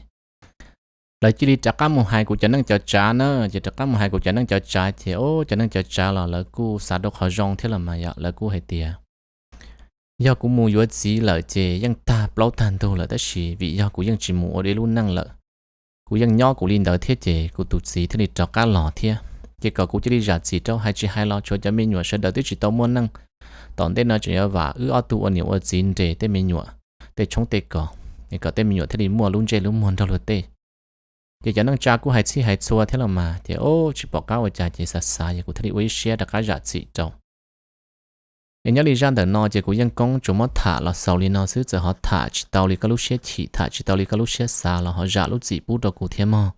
lawv cia li rov qab mus hais kuv cov neej cov tsav na. Ces rov qab mus hais kuv cov neej cov tsav ces o, cov neej cov tsav los lawv kuj xav rau qhov zoo thiab los mas yom, lawv kuj hais tias yog kuv mus yuav txiv lawm ces yeej tag plaub tag ntug lawm, tab sis vim yog kuv yeej tsis mus ua dua ib lub neej lawm, kuv yeej nyob kuv li ntawd thiab ces kuv tus txiv thiaj li rov qab los thiab. Ces kom kuv cia li zam txim rau, hais tsis hais los tshuav cov me nyuam sawv daws twb tsis tau muaj neej, tom ntej no tseem yuav vam wb ob tug ua niam ua txiv nres tej me nyuam tej tshoob tej kos, es kom tej me nyuam thiaj li muaj lub ntsej lub muag nrog luag tej. Ces cov neej tsa kuj hais txhij hais txhua thiab los mas ces o, tsis pom qab ua cas ces xav xav yog kuv thiaj li ua ib siab rov qab zam txim rau. Es nyob li zaj ntawm no ces kuv yeej koob tsuas muab tham los xaus li no xwb, txawm ho tham tsis tau li koj lub siab chim, tham tsis tau li koj lub siab xav los ho zam lub txim pub rau kuv thiab mog.